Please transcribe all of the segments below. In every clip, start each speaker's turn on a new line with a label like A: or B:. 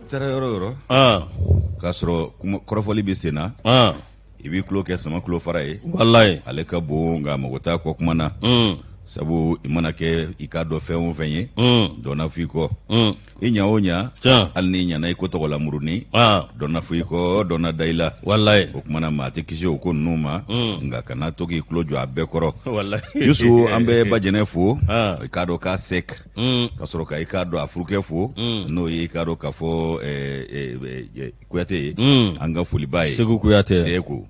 A: Taara yɔrɔ yɔrɔ k'a sɔrɔ kɔrɔfɔli bɛ sen na, i b'i tulo kɛ sama tulo fara ye,
B: walayi,
A: ale ka bon nka mago t'a kɔ kuma na, sabu i mana kɛ i k'a dɔn fɛn o fɛn ye, dɔ na fɔ i kɔ, i ɲa o ɲa, hali n'i ɲana i ko tɔgɔlamurunin, dɔ na fɔ i kɔ, dɔ na da i la,
B: walayi,
A: o kuma na maa tɛ kisi o ko ninnu ma, nka kana to k'i tulo jɔ a bɛɛ kɔrɔ. Yusu, an bɛ Bajɛnɛ fo, i k'a dɔn k'a sek ka sɔrɔ ka i k'a dɔn a furukɛ fo, n'o ye i k'a dɔn k'a fɔ Kuyate ye, an ka foli b'a ye.
B: Seku Kuyate.
A: Seku.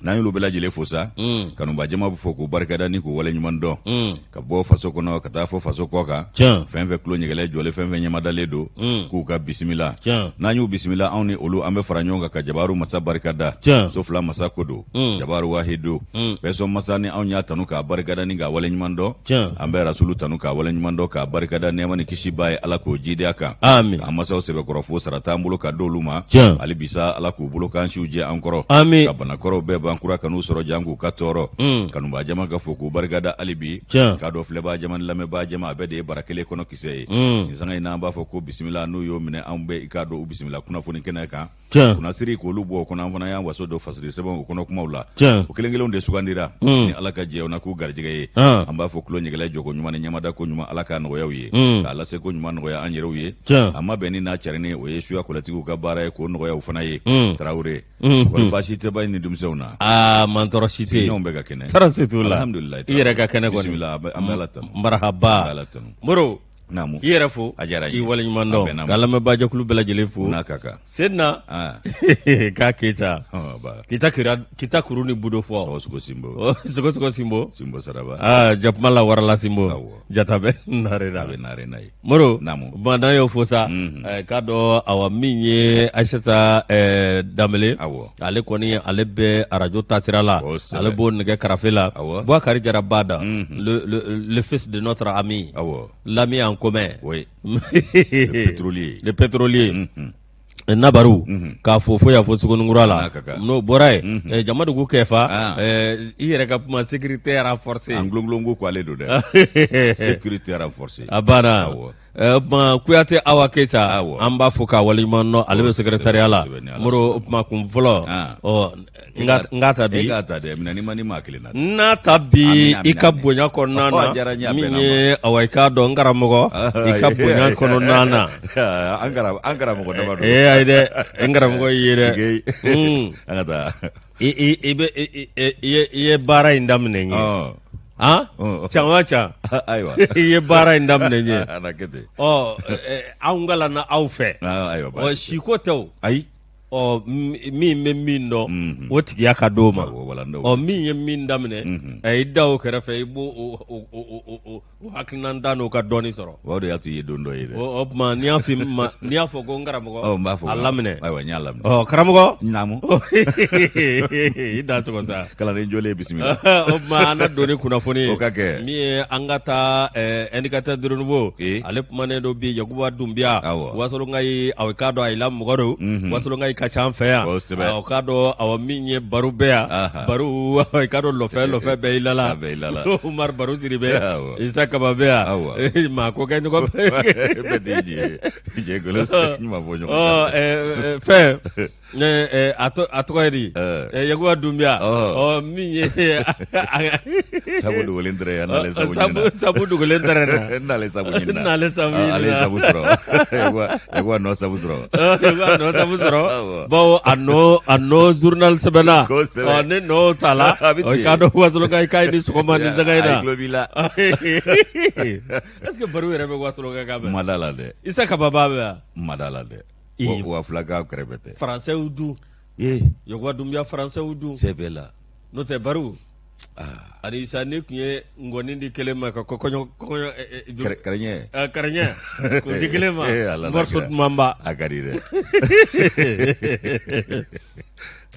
A: N'an y'olu bɛɛ lajɛlen fo sa, kanubaa jama bɛ fo k'u barikada ni k'u waleɲuman dɔn, ka bɔ faso kɔnɔ ka taa fɔ faso kɔ kan, fɛn fɛn tulo ɲɛgɛlɛ jɔlen, fɛn fɛn ɲɛmadalen don, k'u ka bisimila. N'an y'u bisimila, anw ni olu an bɛ fara ɲɔgɔn kan ka jabaru masa barikada, so fila masa ko don, jabaru wahidu, bɛsɔn masa ni anw y'a tanu k'a barikada ni k'a waleɲuman dɔn. An bɛ rasulu tanu k'a waleɲuman dɔn k'a barikada, nɛɛma ni kisi b'a ye, Ala k'o jidi a kan.
B: Amin.
A: An masaw sɛbɛkɔrɔ fo, sara t'an bolo ka d'olu ma. Hali bisa Ala k'u bolo k'an siw jɛ an kɔrɔ.
B: Amin.
A: Ka banakɔrɔw bɛɛ ban, kura kan'u sɔrɔ jan k'u ka tɔɔrɔ. Kanubaa jama ka fo k'u barikada hali bi. K'a dɔn filɛbaa jama ni lamɛnbaa jama, a bɛɛ de ye bara kelen kɔnɔ kisɛ ye. Nin sanga in na, an b'a fɔ ko bisimila. N'u y'o minɛ, anw bɛ i k'a dɔn u bisimila kunnafoni kɛnɛ kan. Kunnasiri k'olu bɔ o kɔnɔ, an fana y'an waso don fasiri sɛbɛn o kɔnɔ kumaw la. O kelen kelenw de sugandira ni Ala ka jɛ na k'u garijɛgɛ ye. An b'a fɔ tulo ɲɛgɛlɛ jɔko ɲuman ni ɲɛmada ko ɲuman, Ala k'a nɔgɔya u ye, k'a lase ko ɲuman nɔgɔya an yɛrɛw ye. A ma bɛn ni n'a carinni, o ye suya kɔlɛtigiw ka baara ye, k'o nɔgɔya u fana ye. Tarawele, kɔni baasi tɛ ba ni denmisɛnw na?
B: Aa, man tɔɔrɔ si tɛ
A: yen, bɛɛ ka kɛnɛ.
B: Tɔɔrɔ si t'u la.
A: Alhamdulilayi.
B: I yɛrɛ ka kɛnɛ kɔni?
A: Bisimila, an bɛ Ala tanu.
B: Marahaba.
A: An bɛ Ala tanu.
B: Moro.
A: Naamu.
B: K'i yɛrɛ fo.
A: A diyara n ye.
B: K'i waleɲuman
A: A
B: dɔn.
A: bɛnna ma.
B: Ka lamɛnbaajɛkulu bɛɛ lajɛlen fo.
A: N'a ka kan.
B: Sedina.
A: Ah.
B: K'a Keyita.
A: Ɔ, ba.
B: Kita kira kita kuru ni budo fɔ.
A: Sogo sogo sinbo.
B: Ɔ, sogo sogo sinbo.
A: Sinbo saraba.
B: Aa, jakuma la warala sinbo.
A: Awɔ.
B: Jata bɛ nare la.
A: A bɛ nare n'a ye.
B: Moro.
A: Naamu.
B: Bon, n'an y'o fo sa. K'a dɔn awa min ye Ayisata Danbele.
A: Awɔ.
B: Ale kɔni ale bɛ arajo taasira la.
A: Kosɛbɛ.
B: Ale b'o nɛgɛ karafe la.
A: Awɔ.
B: Bubakari Jara Bada.
A: Mhm.
B: Le fils de notre ami.
A: Awɔ.
B: L'ami en commun.
A: Oui. Le pétrolier.
B: Le pétrolier.
A: Mhm.
B: Nabaru
A: Mhm.
B: k'a fo fo yan fo Suguninkura la,
A: N'a ka kan.
B: n'o bɔra yen,
A: Mhm.
B: Jamadugu Kɛfa,
A: Ah.
B: i yɛrɛ ka kuma sécurité renforcée.
A: An gulongulongo ko ale don dɛ. Sécurité renforcée.
B: A banna.
A: Awɔ.
B: O tuma Kuyate Awa Keyita,
A: Awɔ.
B: an b'a fo k'a waleɲuman dɔn, ale bɛ secrétariat la.
A: Kosɛbɛ, ni Ala
B: Moro, o tuma kun fɔlɔ,
A: Ah.
B: ɔ n k'a ta bi.
A: E k'a ta dɛ, minɛ ni ma ni maa kelen na.
B: N n'a ta bi.
A: Amina,
B: I ka
A: amina.
B: bonya kɔnɔna
A: Ɔ,
B: na
A: a diyara n ye, a
B: min
A: bɛnna
B: ye awa i k'a dɔn n karamɔgɔ, i ka bonya kɔnɔna na.
A: An karamɔgɔ dama don.
B: Ee ayi dɛ, n karamɔgɔ y'i ye dɛ.
A: Sigi. An ka taa.
B: I i bɛ i i ye baara in daminɛ n ye.
A: Ɔ.
B: Han?
A: Ɔ.
B: Can wa can?
A: Ayiwa.
B: I ye baara in daminɛ n ye.
A: A na kɛ ten.
B: Ɔ, anw kalanna aw fɛ.
A: Ah, ayiwa,
B: Ɔ,
A: baasi tɛ.
B: siko tɛ o.
A: Ayi.
B: Ɔ, min bɛ min dɔn, o tigiya ka d'o ma. Ɔ, min ye min daminɛ, i da o kɛrɛfɛ, i b'o o hakilinata n'o ka dɔnni sɔrɔ.
A: O de y'a to i ye don dɔ ye dɛ.
B: O tuma n'i y'a fɔ ma, n'i y'a fɔ ko n karamɔgɔ,
A: n b'a fɔ
B: a laminɛ.
A: Ayiwa, n y'a laminɛ.
B: Ɔ, karamɔgɔ.
A: Naamu.
B: I dansogo sa.
A: Kalanden jɔlen, bisimila.
B: O tuma an na don ni kunnafoni ye.
A: O ka kɛ.
B: Min ye an ka taa indicateur du renouveau.
A: Ee.
B: Ale kumanen don bi Yakuba Dunbiya.
A: Awɔ.
B: Wasolonkayi, aw k'a dɔn a la mɔgɔ don. Wasolonkayi ka ca an fɛ yan.
A: Kosɛbɛ.
B: Aw k'a dɔn awa min ye baro bɛ yan.
A: Aha.
B: Baro, aw k'a dɔn lɔfɛ lɔfɛ bɛɛ i lala.
A: A bɛɛ i lala.
B: Umar Baro Sidibe.
A: Awɔ.
B: Isa Kaba bɛ yan.
A: Awɔ.
B: Maa ko kɛ ɲɔgɔn fɛ.
A: Bɛɛ t'i jɛ jɛ golo ɲuman bɔ ɲɔgɔn
B: Ɔ, fɛn a tɔgɔ ye di? Yakuba Dunbiya. Ɔ, min ye
A: sabu dogolen tɛrɛ yan, n'ale sabu ɲinina.
B: Sabu dogolen tɛrɛ na.
A: N'ale sabu ɲinina.
B: N'ale sabu ɲinina.
A: Ale sabu sɔrɔ. Yakuba nɔ sabu sɔrɔ.
B: Yakuba nɔ sabu sɔrɔ. Bawo a nɔ journal sɛbɛnna.
A: Kosɛbɛ.
B: Ɔ, ne nɔ ta la.
A: A bɛ ten.
B: I k'a dɔn Wasolonka k'a ye ni sɔgɔma ni sanga in na.
A: A tulo b'i la.
B: Est ce que Baro yɛrɛ bɛ Wasolonka kan mɛn?
A: Ma da la dɛ.
B: Isa Kaba b'a mɛn wa?
A: Ma da la dɛ. Wa fulaka kɛrɛfɛ tɛ.
B: Faransɛw dun.
A: Ee.
B: Yakuba Dunbiya, faransɛw dun.
A: Sɛbɛ la.
B: N'o tɛ Baro. Ani Isa, ne tun ye ngɔni di kelen ma ka kɔɲɔ kɔɲɔ
A: kɛrɛɲɛ.
B: Kɛrɛɲɛ k'o di kelen ma. Morceau dumanba.
A: A ka di dɛ.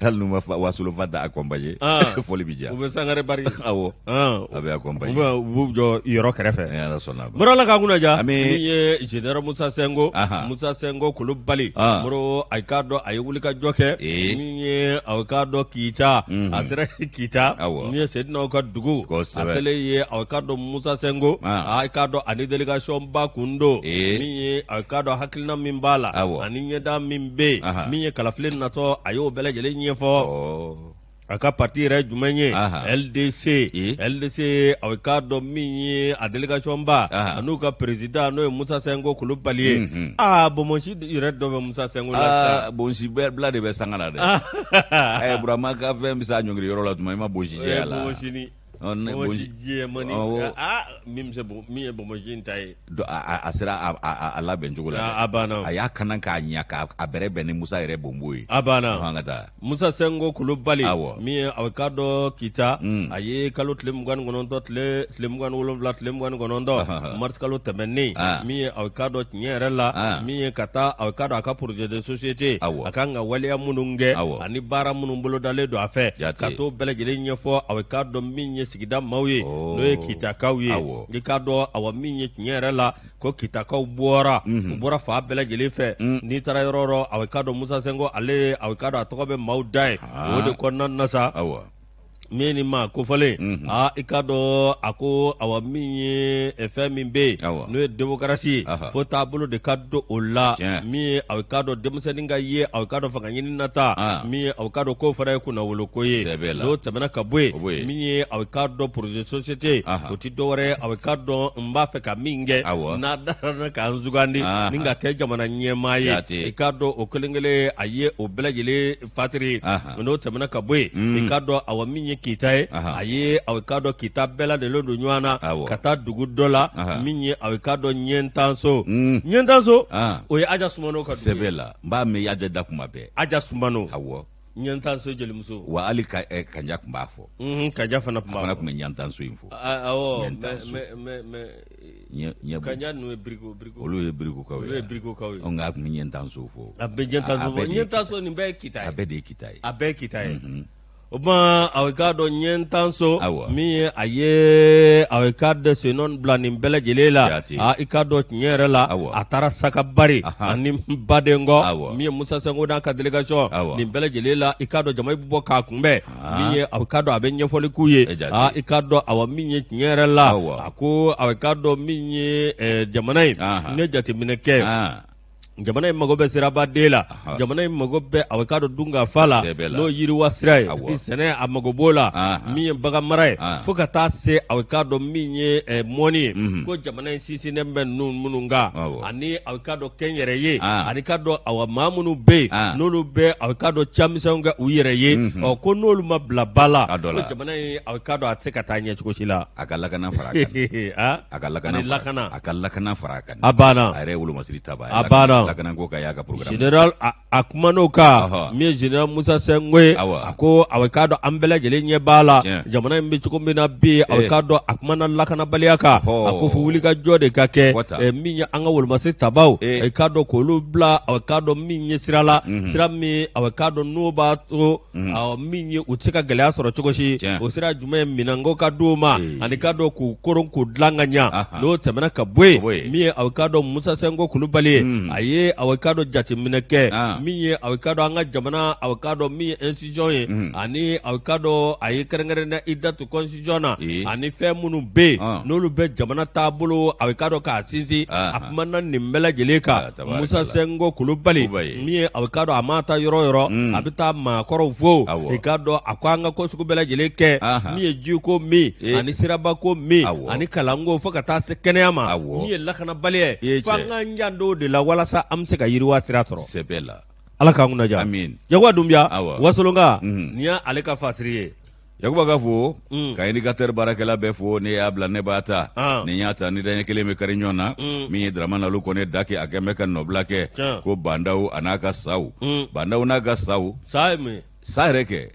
A: Hali n'u ma Wasolo Fanta accompagner,
B: ah.
A: fɔli bɛ diya.
B: U bɛ Sangare Bari.
A: Awɔ.
B: Ah.
A: A bɛ accompagner.
B: U b'u jɔ yɔrɔ kɛrɛfɛ.
A: Ni Ala sɔnna a ma.
B: Moro Ala k'an kunna diya.
A: Ami.
B: Min ye général Musa Senko.
A: Ahan.
B: Musa Senko Kulubali.
A: Ah.
B: Moro a k'a dɔn a ye wulikajɔ kɛ.
A: Ee.
B: Min ye a k'a dɔn Kita.
A: Mhm.
B: A sera Kita.
A: Awɔ.
B: Min ye Sedinaw ka dugu.
A: Kosɛbɛ.
B: A selen ye a k'a dɔn Musa Senko.
A: Ah.
B: A k'a dɔn ani délégation ba kun don.
A: Ee.
B: Min ye a k'a dɔn hakilina min b'a la.
A: Awɔ.
B: Ani ɲɛda min bɛ yen.
A: Ahan.
B: Min ye kalafili natɔ a y'o bɛɛ lajɛlen ɲɛfɔ.
A: Ɔ.
B: A ka parti yɛrɛ jumɛn ye
A: Ahan.
B: LDC.
A: Ee.
B: LDC a k'a dɔn min ye a délégation ba.
A: Ahan.
B: A n'u ka président n'o ye Musa Senko Kulubali ye.
A: Mhm.
B: Aa bonbonsi yɛrɛ dɔ bɛ Musa Senko la
A: Aa bonsi bila de bɛ sanga la dɛ.
B: sisan.
A: Ɛ Burama ka fɛn bɛ se a ɲɔngiri yɔrɔ la tuma i ma bonsi jɛya la.
B: Bonbonsini.
A: Ɔ, ne-
B: Bonbonsi
A: bonsi-
B: jɛmani.
A: Awɔ.
B: Aa min bɛ se min ye bonbonsi in ta ye.
A: A sera a labɛn cogo la dɛ.
B: A banna.
A: A y'a kana k'a ɲa k'a bɛrɛ bɛn ni Musa yɛrɛ bonbo ye.
B: A banna.
A: An ka taa.
B: Musa Senko Kulubali
A: Awɔ.
B: min ye a k'a dɔn Kita
A: Mm.
B: a ye kalo tile 29 tile 27 tile 29
A: Ahan.
B: mars kalo tɛmɛnen
A: Ah.
B: min ye a k'a dɔn tiɲɛ yɛrɛ la
A: Ah.
B: min ye ka taa a k'a dɔn a ka projet de société
A: Awɔ.
B: a kan ka waleya minnu kɛ
A: Awɔ.
B: ani baara minnu bolodalen don a fɛ
A: Jate.
B: ka t'o bɛɛ lajɛlen ɲɛfɔ a k'a dɔn min ye sigida maaw ye
A: Oh.
B: n'o ye Kitakaw ye
A: Awɔ.
B: i k'a dɔn awa min ye tiɲɛ yɛrɛ la ko Kitakaw bɔra
A: Mhm.
B: u bɔra fan bɛɛ lajɛlen fɛ
A: Mm.
B: n'i taara yɔrɔ o yɔrɔ a k'a dɔn Musa Senko ale a k'a dɔn a tɔgɔ bɛ maaw da ye
A: Ah.
B: o de kɔnɔna na sa
A: Awɔ.
B: min ni maa kofɔlen
A: Mhm.
B: aa i k'a dɔn a ko awa min ye fɛn min bɛ yen
A: Awɔ.
B: n'o ye démocratie ye
A: Aha.
B: fo taabolo de ka don o la
A: Tiɲɛ.
B: min ye a k'a dɔn denmisɛnnin ka ye a k'a dɔn fanga ɲini nata
A: Ah.
B: min ye a k'a dɔn k'o fana ye kunnawolo ko ye
A: Sɛbɛ la.
B: n'o tɛmɛna ka bɔ
A: O bɔ
B: yen
A: yen.
B: min ye a k'a dɔn projet société
A: Aha.
B: o ti dɔwɛrɛ ye a k'a dɔn n b'a fɛ ka min kɛ
A: Awɔ.
B: n'a dara n na ka n sugandi
A: Aha.
B: ni ka kɛ jamana ɲɛmaa ye
A: Jate.
B: i k'a dɔn o kelen kelen a ye o bɛɛ lajɛlen fatiri
A: Aha.
B: n'o tɛmɛna ka bɔ yen
A: Mm.
B: i k'a dɔn awa min ye kita ye
A: Aha.
B: a ye a k'a dɔn kita bɛɛ lajɛlen don ɲɔgɔn na
A: Awɔ.
B: ka taa dugu dɔ la
A: Aha.
B: min ye a k'a dɔn ɲɛntanso
A: Mm.
B: ɲɛntanso
A: Ah.
B: o ye aja sumano ka dugu ye
A: Sɛbɛ la. N b'a mɛn Aja da kuma bɛɛ.
B: aja sumano
A: Awɔ.
B: ɲɛntanso jelimuso
A: Wa hali ka Kanja tun b'a fɔ.
B: Mhm, kanja fana tun
A: A
B: b'a
A: fana
B: fɔ
A: tun bɛ ɲantanso in fɔ.
B: Awɔ
A: Ɲɛntanso.
B: mais
A: Ɲɛ ɲɛ
B: kanja ninnu ye biriko biriko
A: olu ye birikokaw ye.
B: olu ye birikokaw ye
A: Ɔ, nka a tun bɛ ɲɛntanso fɔ.
B: a bɛ ɲɛntanso
A: A
B: fɔ
A: bɛɛ de ye
B: ɲɛntanso nin bɛɛ ye kita
A: A
B: ye
A: bɛɛ de ye kita ye.
B: a bɛɛ ye kita ye
A: Mhm.
B: o tuma a k'a dɔn ɲɛntanso
A: Awɔ.
B: min ye a ye a k'a dɔn sennɔ bila nin bɛɛ lajɛlen la
A: Jate.
B: a i k'a dɔn tiɲɛ yɛrɛ la
A: Awɔ.
B: a taara sakabari
A: Ahan.
B: ani badenkɔ
A: Awɔ.
B: min ye musa senko n'a ka délégation
A: Awɔ.
B: nin bɛɛ lajɛlen la i k'a dɔn jama bɛ bɔ k'a kunbɛn
A: Ah.
B: min ye a k'a dɔn a bɛ ɲɛfɔli k'u ye
A: E jate.
B: a i k'a dɔn awa min ye tiɲɛ yɛrɛ la
A: Awɔ.
B: a ko a k'a dɔn min ye jamana ye
A: Ahan.
B: ne jateminɛ kɛ
A: Ah.
B: jamana in mago bɛ sirabaden la
A: Aha.
B: jamana in mago bɛ a k'a dɔn dunkafa la
A: Sɛbɛ la.
B: n'o yiriwa sira ye
A: Awɔ.
B: ni sɛnɛ a mago b'o la
A: Aha.
B: min ye bagan mara ye
A: Ah.
B: fo ka taa se a k'a dɔn min ye mɔni ye
A: Mhm.
B: ko jamana in sinsinnen bɛ ninnu minnu kan
A: Awɔ.
B: ani a k'a dɔn kɛnyɛrɛye
A: Ah.
B: ani k'a dɔn awa maa minnu bɛ yen
A: Ah.
B: n'olu bɛ a k'a dɔn camisɛnw kɛ u yɛrɛ ye
A: Mhm.
B: ɔ ko n'olu ma bila ba la
A: A dɔ
B: ko
A: la.
B: jamana in a k'a dɔn a tɛ se ka taa ɲɛ cogo si la
A: A ka lakana fara a kan.
B: Ah.
A: A ka lakana
B: Ani
A: fara
B: lakana.
A: a ka lakana fara a kan.
B: a banna
A: A yɛrɛ ye wolomasiri ta ba.
B: A banna.
A: Lakana ko ka y'a ka programme.
B: Général a kuman'o kan
A: Ɔhɔ.
B: min ye général Musa Senko ye
A: Awɔ.
B: a ko a k'a dɔn an bɛɛ lajɛlen ɲɛ b'a la
A: Tiɲɛ.
B: jamana in bɛ cogo min na bi a
A: Eh.
B: k'a dɔn a kumana lakanabaliya kan
A: Ɔhɔ.
B: a ko fo wulikajɔ de ka kɛ
A: Fɔ tan.
B: min ye an ka wolomasiri tabaw
A: Eh.
B: a k'a dɔn k'olu bila a k'a dɔn min ye sira la
A: Mhm.
B: sira min a k'a dɔn n'o b'a to
A: Mhm.
B: awɔ, min ye u tɛ se ka gɛlɛya sɔrɔ cogo si
A: Tiɲɛ.
B: o sira jumɛn ye minɛnko ka d'u ma
A: Eh.
B: ani k'a dɔn k'u koron k'u dilan ka ɲa
A: Aha.
B: n'o tɛmɛna ka bɔ
A: Ka bɔ
B: yen
A: yen.
B: min ye a k'a dɔn Musa Senko Kulubali ye
A: Mm.
B: a ye a k'a dɔn jateminɛ kɛ
A: Ah.
B: min ye a k'a dɔn an ka jamana a k'a dɔn min ye institution ye
A: Mm.
B: ani a k'a dɔn a ye kɛrɛnkɛrɛnnenya i da to constitution na
A: Eh.
B: ani fɛn minnu bɛ yen
A: Ah.
B: n'olu bɛ jamana taabolo a k'a dɔn k'a sinsin
A: Ah.
B: a kumana nin bɛɛ lajɛlen
A: Ah,
B: kan
A: tabarakala.
B: Musa Senko Kulubali
A: Kulubali.
B: min ye a k'a dɔn a maa taa yɔrɔ o yɔrɔ
A: Mm.
B: a bɛ taa maakɔrɔw fo
A: Awɔ.
B: i k'a dɔn a ko an ka ko sugu bɛɛ lajɛlen kɛ
A: Aha.
B: min ye jiko min
A: Eh.
B: ani sirabako min
A: Awɔ.
B: ani kalanko fo ka taa se kɛnɛya ma
A: Awɔ.
B: min ye lakanabaliya
A: Eh,
B: ye fo
A: cɛ.
B: an k'an janto o de la walasa an bɛ se ka yiriwa sira sɔrɔ
A: Sɛbɛ la.
B: ala k'an kunna diya
A: Amin.
B: Yakuba Dunbiya
A: Awɔ.
B: Wasolonka
A: Mhm.
B: nin y'ale ka fasiri ye
A: Yakuba ka fo
B: Mm.
A: ka indicateur baarakɛla bɛɛ fo ne y'a bila ne b'a ta
B: Ah.
A: ni n y'a ta ni daɲɛ kelen bɛ kari ɲɔgɔn na
B: Mm.
A: min ye Dramane Alu Kɔnɛ dake a kɛn bɛ ka nɔbila kɛ
B: Tiɲɛ.
A: ko bandaw a n'a ka saw
B: Mm.
A: bandaw n'a ka saw
B: sa ye mun ye
A: sa yɛrɛ kɛ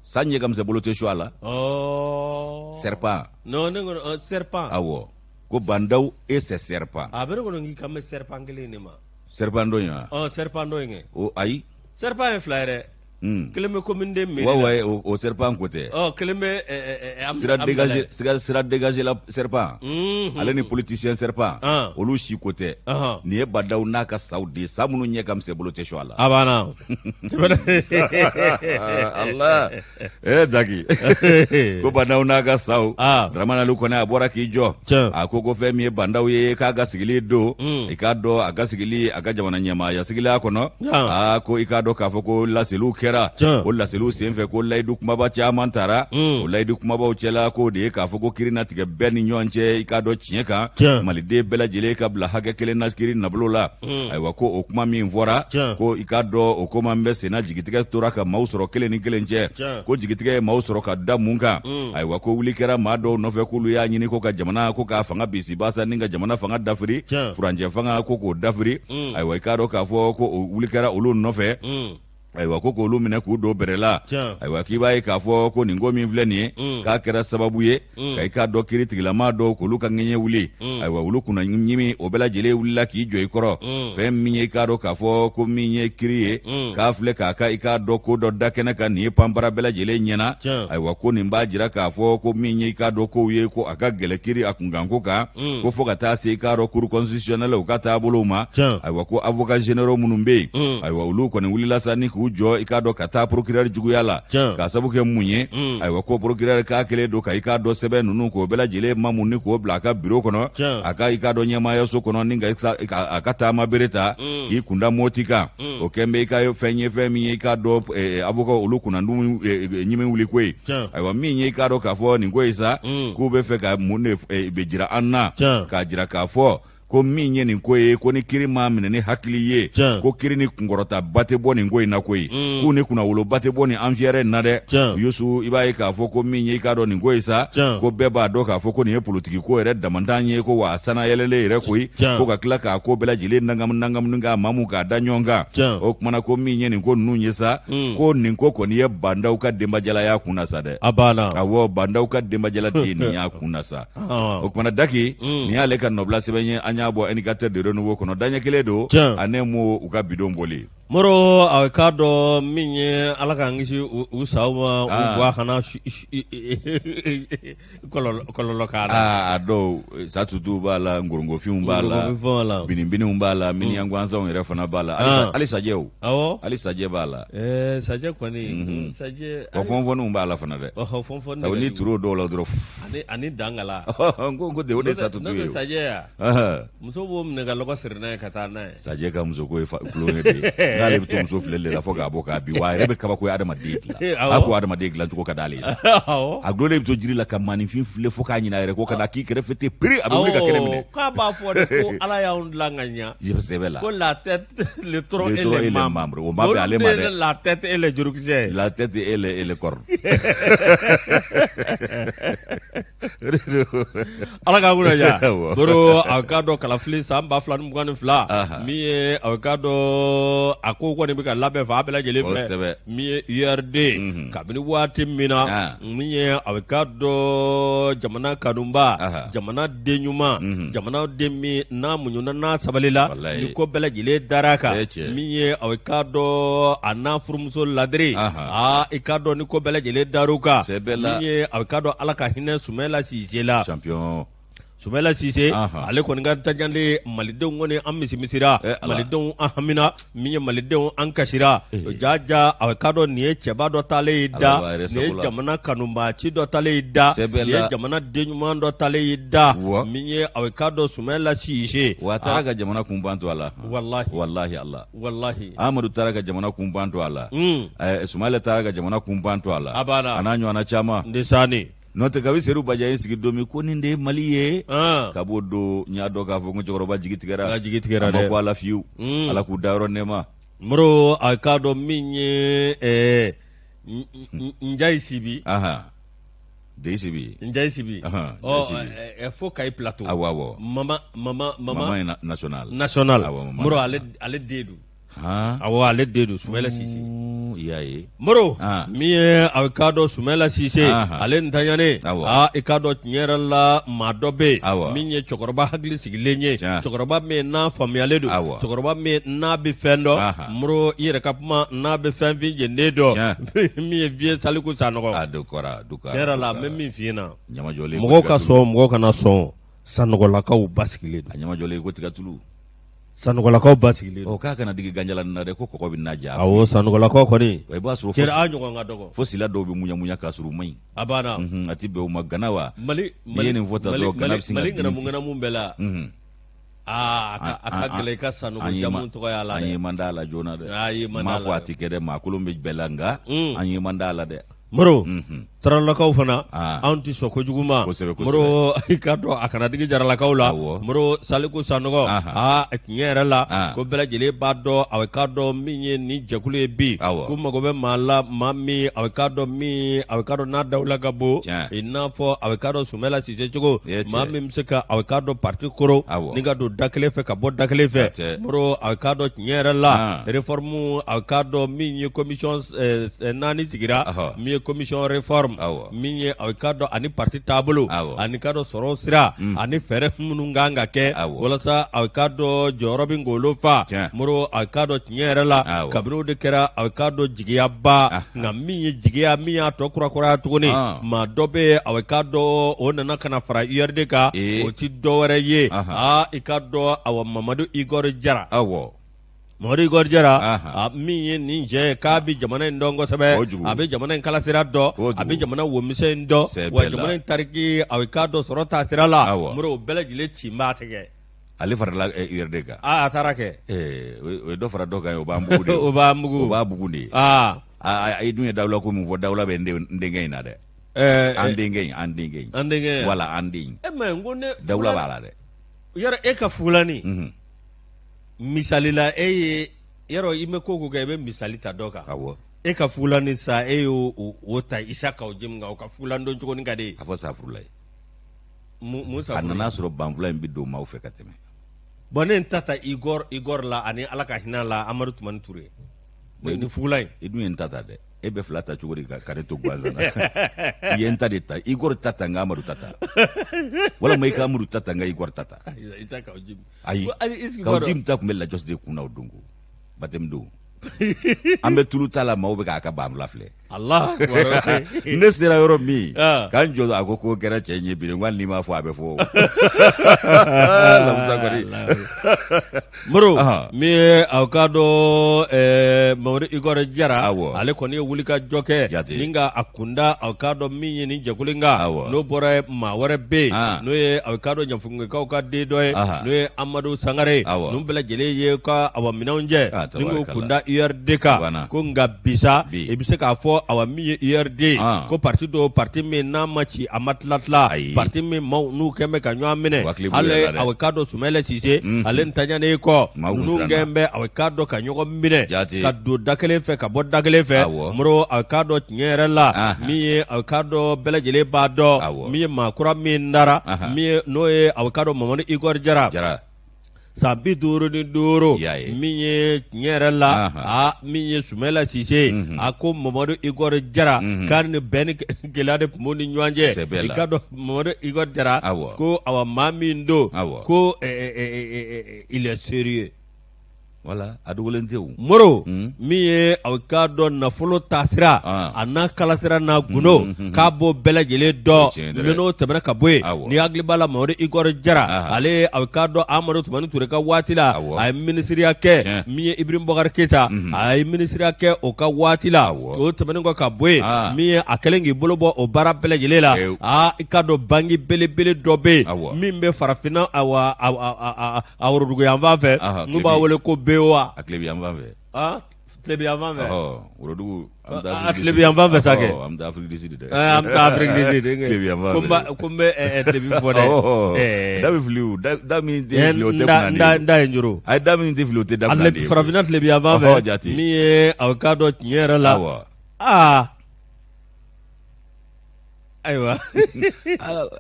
A: sa ɲɛ ka misɛn bolo tɛ su a la
B: ɔɔ
A: serpent
B: non ne kɔnɔ serpent
A: awɔ ko bandaw et ses serpents
B: a bɛ ne kɔnɔ k'i kan bɛ serpent kelen de ma
A: serpent dɔ in wa
B: ɔ serpent dɔ in kɛ
A: o ayi
B: serpent ye fila ye dɛ Kelen bɛ commune deux mairie
A: la. Ouais, o serpent ko tɛ.
B: Ɔ kelen bɛ
A: sira dégagé sira dégagé la serpent. Ale ni politicien serpent. Olu si ko tɛ. Nin ye Ba Ndaw n'a ka saw de ye, sa minnu ɲɛ ka misɛn bolo tɛ sɔn a la.
B: A banna.
A: Allah ee Daki ko Ba Ndaw n'a ka saw. Dramane Aliou Kone a bɔra k'i jɔ. A ko ko fɛn min ye Ba Ndaw ye k'a ka sigili don. I k'a dɔn a ka sigili a ka jamana ɲɛmaaya sigila kɔnɔ. Aa ko i k'a dɔn k'a fɔ ko laseliw kɛra o laseliw senfɛ ko layidu kumaba caman tara o layidu kumabaw cɛla k'o de ye k'a fɔ ko kiri na tigɛ bɛɛ ni ɲɔgɔn cɛ i k'a dɔn tiɲɛ kan maliden bɛɛ lajɛlen ka bila hakɛ kelen na kiri nabolo la ayiwa ko o kuma min fɔra ko i k'a dɔn o ko man bɛ senna jigitigɛ tora ka maaw sɔrɔ kelen ni kelen cɛ ko jigitigɛ ye maaw sɔrɔ ka da mun kan ayiwa ko wuli kɛra maa dɔw nɔfɛ k'olu y'a ɲini ko ka jamana ko k'a fanga bisibasa ni ka jamana fanga dafiri furancɛ fanga ko k'o dafiri ayiwa i k'a dɔn k'a fɔ ko o wuli kɛra olu nɔfɛ ayiwa ko k'olu minɛ k'u don bɛrɛ la ayiwa k'i b'a ye k'a fɔ ko nin ko min filɛ nin ye k'a kɛra sababu ye ka i k'a dɔn kiri tigilama dɔw k'olu ka ŋɛɲɛ wuli ayiwa olu kunna ɲimi o bɛɛ lajɛlen wulila k'i jɔ i kɔrɔ fɛn min ye i k'a dɔn k'a fɔ ko min ye kiri ye k'a filɛ k'a ka i k'a dɔn ko dɔ da kɛnɛ kan nin ye panpara bɛɛ lajɛlen ɲɛna ayiwa ko nin b'a jira k'a fɔ ko min ye i k'a dɔn kow ye ko a ka gɛlɛ kiri a kunkanko kan ko fo ka taa se i k'a dɔn cour constitutionnelle u ka taabolow ma ayiwa ko avocat généraux minnu bɛ yen ayiwa olu kɔni wulila sa ni k'u jɔ i k'a dɔn ka taa procureur juguya la k'a sabu kɛ mun ye ayiwa ko procureur k'a kɛlen don ka i k'a dɔn sɛbɛn ninnu k'o bɛɛ lajɛlen mamu ni k'o bila a ka bureau kɔnɔ a ka i k'a dɔn ɲɛmaayaso kɔnɔ ni ka a ka taama bere ta k'i kunda moti kan o kɛn bɛ i ka fɛn ye fɛn min ye i k'a dɔn avocat olu kunnadun ɲimi wuli ko ye ayiwa min ye i k'a dɔn k'a fɔ nin ko ye sa k'u bɛ fɛ ka mun de bɛ jira an na k'a jira k'a fɔ ko min ye nin ko ye ko ni kiri ma minɛ ni hakili ye ko kiri ni kunkɔrɔtaba tɛ bɔ nin ko in na koyi k'u ni kunnawoloba tɛ bɔ nin affaire in na dɛ Yusu i b'a ye k'a fɔ ko min ye i k'a dɔn nin ko ye sa ko bɛɛ b'a dɔn k'a fɔ ko nin ye politiki ko yɛrɛ damantan ye ko wa a sanayɛlɛlen yɛrɛ koyi ko ka tila k'a ko bɛɛ lajɛlen nangamu nangamu k'a mamu k'a da ɲɔgɔn kan o kumana ko min ye nin ko ninnu ye sa ko nin ko kɔni ye Ba Ndaw ka denbajala y'a kun na sa dɛ
B: a banna
A: awɔ Ba Ndaw ka denbajala de ye nin y'a kun na sa o kumana Daki nin y'ale ka nɔbila sɛbɛn ye an y'a bɔ indicateur de renouveau kɔnɔ daɲɛ kelen don ani mu u ka bidon bɔli
B: Moro a k'a dɔn min ye ala k'an kisi u saw ma u bɔ a kana kɔlɔlɔ k'a
A: la a dɔw satutuw b'a la ngorongofinw b'a la binibiniw b'a la miniyan gansanw yɛrɛ fana b'a la hali sajɛw hali sajɛ b'a la
B: sajɛ kɔni sajɛ
A: wa fɔnfɔnniw b'a la fana dɛ
B: fɔnfɔnni
A: n'i turu dɔw la dɔrɔn
B: ani dangala
A: ko o de satutu ye
B: sajɛ ya muso b'o minɛ ka lɔgɔ siri n'a ye ka taa n'a ye
A: sajɛ ka musoko ye tulonkɛ de ye n'ale bɛ to muso filɛli de la fo k'a bɔ k'a bin wa a yɛrɛ bɛ kabako ye adamaden dilan a ko adamaden dilancogo ka d'ale ye sa a dulonnen bɛ to jiri la ka maaninfin filɛ fo k'a ɲinɛ a yɛrɛ kɔ ka na k'i kɛrɛfɛ ten piri a bɛ wuli ka kɛnɛ minɛ
B: k'a b'a fɔ de ko ala y'anw dilan ka ɲa
A: sɛbɛ la
B: ko la tête le tronc et les membres
A: o ma bɛn ale ma dɛ
B: la tête et les jurukisɛ
A: la tête et les cornes
B: Ala k'an kunna diya Moro a k'a dɔn kalafili san 2022 min ye a k'a dɔn a ko kɔni bɛ ka labɛn fan bɛɛ lajɛlen fɛ min ye URD kabini waati min na min ye a k'a dɔn jamana kanuba jamana den ɲuman jamana den min n'a muɲuna n'a sabalila ni ko bɛɛ lajɛlen dara a kan min ye a k'a dɔn a n'a furumuso ladiri aa i k'a dɔn ni ko bɛɛ lajɛlen dar'u kan min ye a k'a dɔn ala ka hinɛ Sumayila Sise la Sumayila Sise ale kɔni ka ntanyali malidenw kɔni an misimisira eh, malidenw an hamina min ye malidenw an kasira eh. jaja a k'a dɔn nin ye cɛba dɔ taalen y'i da nin ye jamana kanubaaci dɔ taalen y'i da nin ye jamana den ɲuman dɔ taalen y'i da min ye a k'a dɔn Sumayila Sise
A: wa a taara ka jamana kunpan to a la
B: walahi
A: walahi ala
B: walahi
A: Amadu taara ka jamana kunpan to a la Sumayila taara ka jamana kunpan to a la
B: a
A: a n'a ɲɔgɔnna caman
B: ndesanni
A: n'o tɛ kabi Seru Bajan ye sigi don min ko nin de ye Mali ye kab'o don n y'a dɔn k'a fɔ ko cɛkɔrɔba jigi tigɛra
B: jigi tigɛra
A: a ma ko ala fiyewu ala k'u dayɔrɔ nɛɛma
B: Moro a k'a dɔn min ye Njayi Sibi
A: Deyi Sibi
B: Njayi Sibi ɔ fo Kayi Plateau
A: awɔ
B: mama mama
A: mama national
B: national Moro ale den don. Awɔ, ale den don, Sumayila Sise.
A: I y'a ye.
B: Moro, min ye a k'a dɔn Sumayila Sise, ale ntanyanen, aa i k'a dɔn tiɲɛ yɛrɛ la, maa dɔ bɛ yen min ye cɛkɔrɔba hakili sigilen ye, cɛkɔrɔba min n'a faamuyalen don, cɛkɔrɔba min n'a bɛ fɛn dɔn. Moro, i yɛrɛ ka kuma, n'a bɛ fɛn fin jɛnden dɔn, min ye vieux Saliku Sanɔgɔ. Tiɲɛ yɛrɛ la, n bɛ min f'i ɲɛna, mɔgɔw ka sɔn, mɔgɔw kana sɔn, Sanɔgɔlakaw basigilen
A: don. A ɲamajɔlen ko tigatulu.
B: Sanɔgɔlakaw basigilen
A: don. K'a kana digi ganjalan na dɛ, ko kɔgɔ bɛ na ja.
B: Awɔ, Sanɔgɔlakaw kɔni.
A: I b'a sɔrɔ
B: cɛ a ɲɔgɔn ka dɔgɔ.
A: Fo sila dɔw bɛ muɲamuɲa k'a sɔrɔ u man ɲi.
B: A banna.
A: A tɛ bɛn u ma gana wa.
B: Mali
A: N'i ye nin fɔ tan dɔrɔn, gana bɛ sin ka
B: Mali ŋanamu ŋanamu bɛɛ la. Aa a ka gɛlɛn i ka Sanɔgɔ jamu tɔgɔ y'a la
A: dɛ. An ye man d'a la joona dɛ. A ye man d'a la. M'a fɔ a tɛ kɛ dɛ, maa kolon bɛ bɛɛ la, nka an ye man d'a la dɛ.
B: Moro, Tarawelelakaw fana, anw tɛ sɔn kojugu ma. Moro, i k'a dɔn a kana digi Jaralakaw la. Moro Saliku Sanɔgɔ, aa tiɲɛ yɛrɛ la, ko bɛɛ lajɛlen b'a dɔn, a k'a dɔn min ye nin jɛkulu ye bi, k'u mago bɛ maa la, maa min a k'a dɔn min a k'a dɔn n'a dawula ka bon, i n'a fɔ a k'a dɔn Sumayila Sise cogo, maa min bɛ se ka a k'a dɔn parti koron ni ka don da kelen fɛ ka bɔ da kelen fɛ. Moro, a k'a dɔn tiɲɛ yɛrɛ la, réforme, a k'a dɔn min ye commission naani sigira, min ye commission réforme, min ye a k'a dɔn ani parti taabolo, ani k'a dɔn sɔrɔ sira ani fɛɛrɛ minnu kan ka kɛ walasa a k'a dɔn jɔyɔrɔ bɛ ngolo fa. Moro, a k'a dɔn tiɲɛ yɛrɛ la, kabini o de kɛra, a k'a dɔn jigiyaba, nka min ye jigiya min y'a tɔ kurakuraya tuguni, maa dɔ bɛ yen, a k'a dɔn o nana ka na fara URD kan, o tɛ dɔ wɛrɛ ye, aa i k'a dɔn awa Mamadu Igor Jara. Mamadu Igor Jara, min ye nin cɛ ye k'a bɛ jamana in dɔn kosɛbɛ, a bɛ jamana in kalasira dɔn, a bɛ jamana womisɛn in dɔn, wa jamana in tariki, a k'a dɔn sɔrɔ taasira la, Moro, o bɛɛ lajɛlen ci b'a tigɛ.
A: Ale farala URD kan.
B: Aa a taara kɛ.
A: O ye dɔ fara dɔ kan ye, o b'an bugu de.
B: O b'an bugu.
A: O b'a bugu de ye. Aa i dun ye dawula ko min fɔ, dawula bɛ n denkɛ in na dɛ. An denkɛ in, an denkɛ in.
B: An denkɛ.
A: Voilà, an den.
B: E mais n ko ne.
A: Dawula b'a la dɛ.
B: Yɔrɔ e ka fugulani. Misali la, e ye yɔrɔ i bɛ ko ko kɛ, i bɛ misali ta dɔ kan.
A: Awɔ.
B: E ka fugulani sa, e y'o o ta Isa Kawu Jim kan, o ka fugulan don cogo ka di
A: ye. A fɔ safurulayi.
B: Mun
A: a nana sɔrɔ banfula in bɛ don maaw fɛ ka tɛmɛ.
B: Bon, ne n ta ta Igor Igor la, ani Ala ka hinɛ la Amadu Tumani Ture. Ni fugulan in.
A: I dun ye n ta ta dɛ. E bɛ fila ta cogo di ka ne to gansan na? I ye n ta de ta, Igor ta ta, n ka Amadu ta ta, walima i ka Amadu ta ta, n ka Igor ta ta.
B: Isa Kawu Jim.
A: Ayi, Kawu Jim ta tun bɛ lajɔsi de kun na o don ko baptême don. An bɛ tulu ta la, maaw bɛ k'a ka banfula filɛ.
B: Allah.
A: Ne sera yɔrɔ min k'an jɔ, a ko k'o kɛra cɛ ɲɛ bi, n ko hali n'i m'a fɔ, a bɛ fɔ. Lamusa kɔni.
B: Moro, min ye aw k'a dɔn Mamadu Igor Jara, ale kɔni ye wulikajɔ kɛ ni ka a kunda aw k'a dɔn min ye nin jɛkulu in kan. N'o bɔra yen, maa wɛrɛ bɛ yen, n'o ye aw k'a dɔn Ɲafunkekaw ka den dɔ ye, n'o ye Amadu Sangare. Ninnu bɛɛ lajɛlen ye ka awa minɛnw jɛ ni k'o kunda URD kan, ko nka bisa i bɛ se k'a fɔ awa min ye URD, ko parti dɔ, parti min n'a ma ci, a ma tila tila, parti min maaw n'u kɛn bɛ ka ɲɔgɔn minɛ, hali aw k'a dɔn Sumayila Sise, ale ntanyanen kɔ, ninnu kɛn bɛ aw k'a dɔn ka ɲɔgɔn minɛ ka don da kelen fɛ ka bɔ da kelen fɛ. Moro, aw k'a dɔn tiɲɛ yɛrɛ la, min ye aw k'a dɔn bɛɛ lajɛlen b'a dɔn min ye maa kura min dara, min ye n'o ye aw k'a dɔn Mamadu Igor Jara, san 55, min ye tiɲɛ yɛrɛ la, a min ye Sumayila Sise, a ko Mamadu Igor Jara k'a ni bɛn ni gɛlɛya de tun b'u ni ɲɔgɔn cɛ. I k'a dɔn Mamadu Igor Jara ko awa maa min don, ko il est sérieux.
A: Voilà, a dogolen tɛ o.
B: Moro, min ye aw k'a dɔn nafolo taasira, a n'a kalasira n'a gundo, k'a b'o bɛɛ lajɛlen dɔn. Mais n'o tɛmɛna ka bɔ yen, ni hakili b'a la, Mamadu Igor Jara, ale aw k'a dɔn Amadu Tumani Ture ka waati la, a ye minisiriya kɛ. Min ye Ibrahim Boubacar Keita, a ye minisiriya kɛ o ka waati la. O tɛmɛnen kɔ ka bɔ yen, min ye a kɛlen k'i bolo bɔ o baara bɛɛ lajɛlen la, aa i k'a dɔn banki belebele dɔ bɛ yen min bɛ farafinna awa a worodugu yanfan fɛ, n'u b'a wele ko BOA.
A: A tilebi yanfan fɛ.
B: Tilebi yanfan fɛ.
A: Worodugu.
B: A tilebi yanfan fɛ sa kɛ.
A: An bɛ taa Afrique du Sud dɛ.
B: An bɛ taa Afrique du Sud. Tilebi yanfan fɛ. Ko n bɛ tilebi fɔ
A: dɛ. Da bɛ fili o, da min tɛ fili o tɛ
B: kunnandi. N da ye n joro.
A: Ayi, da min tɛ fili o tɛ da kunnandi.
B: Farafinna tilebi yanfan fɛ.
A: Jate.
B: Min ye aw k'a dɔn tiɲɛ yɛrɛ la.
A: Awɔ.
B: Aa. Ayiwa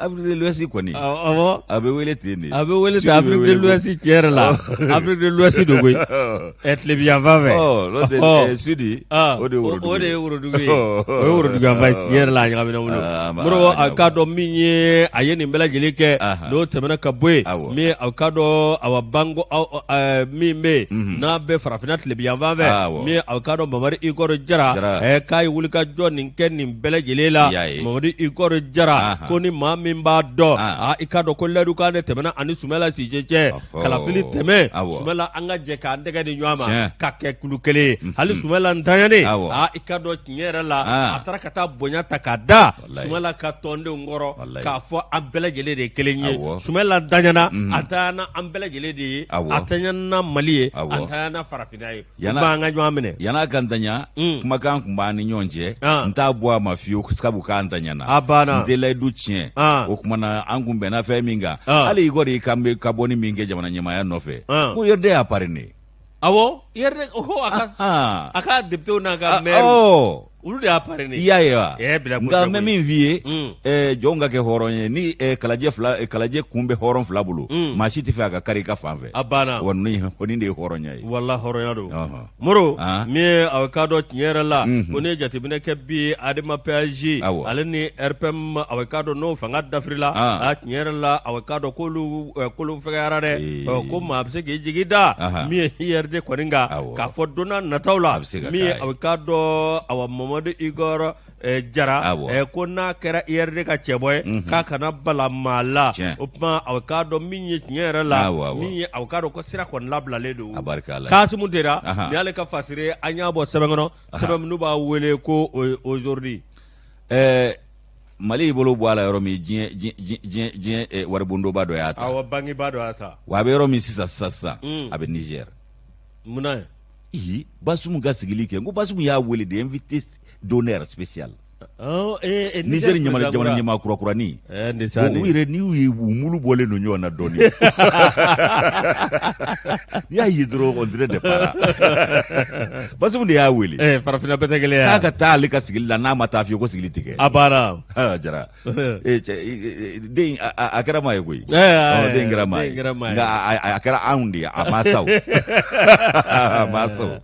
A: Afrique de l'Ouest kɔni
B: awɔ
A: a bɛ wele ten de
B: a bɛ wele ten Afrique de l'Ouest tiɲɛ yɛrɛ la Afrique de l'Ouest don koyi ɛ tilebinyanfan fɛ
A: ɔ n'o tɛ sud o de ye worodugu
B: o de ye worodugu ye o ye woroduguyanfan ye tiɲɛ yɛrɛ la a ɲagamina bolo Modibo a k'a dɔn min ye a ye nin bɛɛ lajɛlen kɛ n'o tɛmɛna ka bɔ yen min a k'a dɔn awa banko min bɛ yen n'a bɛ farafinna tilebinyanfan fɛ min a k'a dɔn Mamadu Igor Jara k'a ye wulikajɔ nin kɛ nin bɛɛ lajɛlen la Mamadu Igor Jara ko ni maa min b'a dɔn aa i k'a dɔn ko layidukan de tɛmɛna ani Sumayila Sise cɛ kalafili tɛmɛ Sumayila an ka jɛ k'an tɛgɛ di ɲɔgɔn ma ka kɛ kulu kelen ye hali Sumayila ntanyanen aa i k'a dɔn tiɲɛ yɛrɛ la a taara ka taa bonya ta k'a da Sumayila ka tɔndenw kɔrɔ k'a fɔ an bɛɛ lajɛlen de ye kelen ye Sumayila ntanyana a ntanyana an bɛɛ lajɛlen de ye a ntanyana Mali ye a ntanyana farafinna ye
A: Yan'an
B: ka ɲɔgɔn minɛ
A: yan'a ka ntanya mm. kumakan tun b'an ni ɲɔgɔn cɛ ah. n t'a bɔ a ma fiyewu sabu k'a ntanyana
B: a banna
A: n tɛ layidu tiɲɛ ah. o tuma na an kun bɛnna fɛn min kan ah. hali Igor ye kan bɛ ka bɔ ni min kɛ jamana ɲɛmaaya nɔfɛ ko URD y'a parrainé
B: awɔ URD ko a ka député n'a ka maire olu de y'a parrainé
A: i y'a ye wa nka n bɛ min f'i ye mm. jɔnw ka kɛ hɔrɔn ye ni kalajɛ fila kalajɛ kun bɛ hɔrɔn fila bolo mm. maa si tɛ fɛ a ka kari i ka fan fɛ
B: a banna
A: wa nin de ye hɔrɔnya ye
B: wala hɔrɔnya don Moro min ye a k'a dɔn tiɲɛ yɛrɛ la mm-hmm. ko n'i ye jateminɛ kɛ bi ADEMA PASJ ale ni RPM a k'a dɔn n'o fanga dafirila a tiɲɛ yɛrɛ la a k'a dɔn k'olu kolo fɛgɛyara dɛ ko maa bɛ se k'i jigi da min ye URD kɔni kan k'a fɔ don nataw la min ye a k'a dɔn awa Mamadu Igor Jara ko n'a kɛra URD ka cɛbɔ ye mhm. k'a kana bala maa la o tuma a k'a dɔn min ye tiɲɛ yɛrɛ la min ye a k'a dɔn ko sira kɔni labilalen don Kasimu Tera nin y'ale ka fasiri an y'a bɔ sɛbɛn kɔnɔ sɛbɛn minnu b'a wele ko Aujourd'hui
A: Mali y'i bolo bɔ a la yɔrɔ min diɲɛ diɲɛ diɲɛ waribondoba dɔ y'a ta
B: awɔ bankiba dɔ y'a ta
A: wa a bɛ yɔrɔ min sisan sisan sisan mm. a bɛ Niger
B: munna
A: Ihi Basum ka sigili kɛ n ko Basum y'a wele de invité d'honneur spécial
B: oh, eh, eh,
A: Niger jamana ɲɛmaa kurakurani
B: eh,
A: u yɛrɛ n'i y'u ye u mulu bɔlen don ɲɔgɔn na dɔɔni n'i y'a ye dɔrɔn on dirait des paras Basum de y'a wele
B: farafinna bɛɛ tɛ kelen ye
A: k'a ka taa ale ka sigili la n'a ma taa fiyewu ko sigili tɛ kɛ
B: a banna
A: Jara den a kɛra maa ye koyi den kɛra maa ye nka a kɛra anw de ye a ma sa a ma sa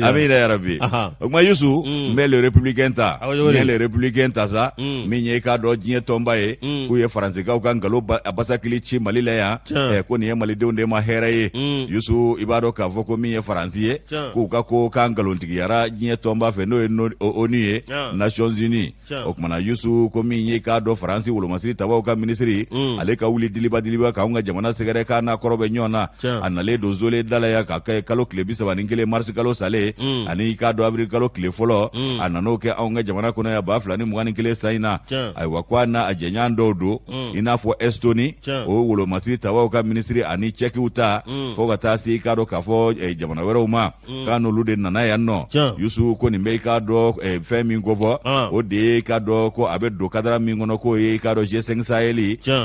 A: amiina yarabi o tuma Yusu mm. n bɛ le républicain ta n ye le républicain ta sa mm. min ye i k'a dɔn diɲɛ tɔnba ye mm. k'u ye faransikaw ka nkalon basakili ci Mali la yan ko nin ye malidenw de ma hɛrɛ ye Yusu i b'a dɔn k'a fɔ ko min ye Faransi ye k'u ka ko k'a nkalontigiyara diɲɛ tɔnba fɛ n'o ye ONU ye Nations Unies o tuma na Yusu ko min ye k'a dɔn Faransi wolomasiri tabaw ka minisiri mm. ale ka wuli diliba diliba k'anw ka jamana sɛgɛrɛ k'a n'a kɔrɔ bɛ ɲɔgɔn na a nalen don zole da la yan ka kɛ kalo tile 31 marisi kalo salen mm. ani i k'a dɔn avril kalo tile fɔlɔ mm. a nan'o kɛ anw ka jamana kɔnɔ yan 2021 san in na ayiwa ko a n'a a jɛɲɔgɔn dɔw don i n'a fɔ Estoni o wolomasiri tabaw ka minisiri ani Cɛkiw ta fo ka taa se i k'a dɔn k'a fɔ eh, jamana wɛrɛw ma Mm. K'a n'olu de nana yan nɔ Yusu ko nin bɛ i k'a dɔn eh, fɛn min kofɔ ah. o de ye i k'a dɔn ko a bɛ don kadara min kɔnɔ k'o ye i k'a dɔn G5 Sahel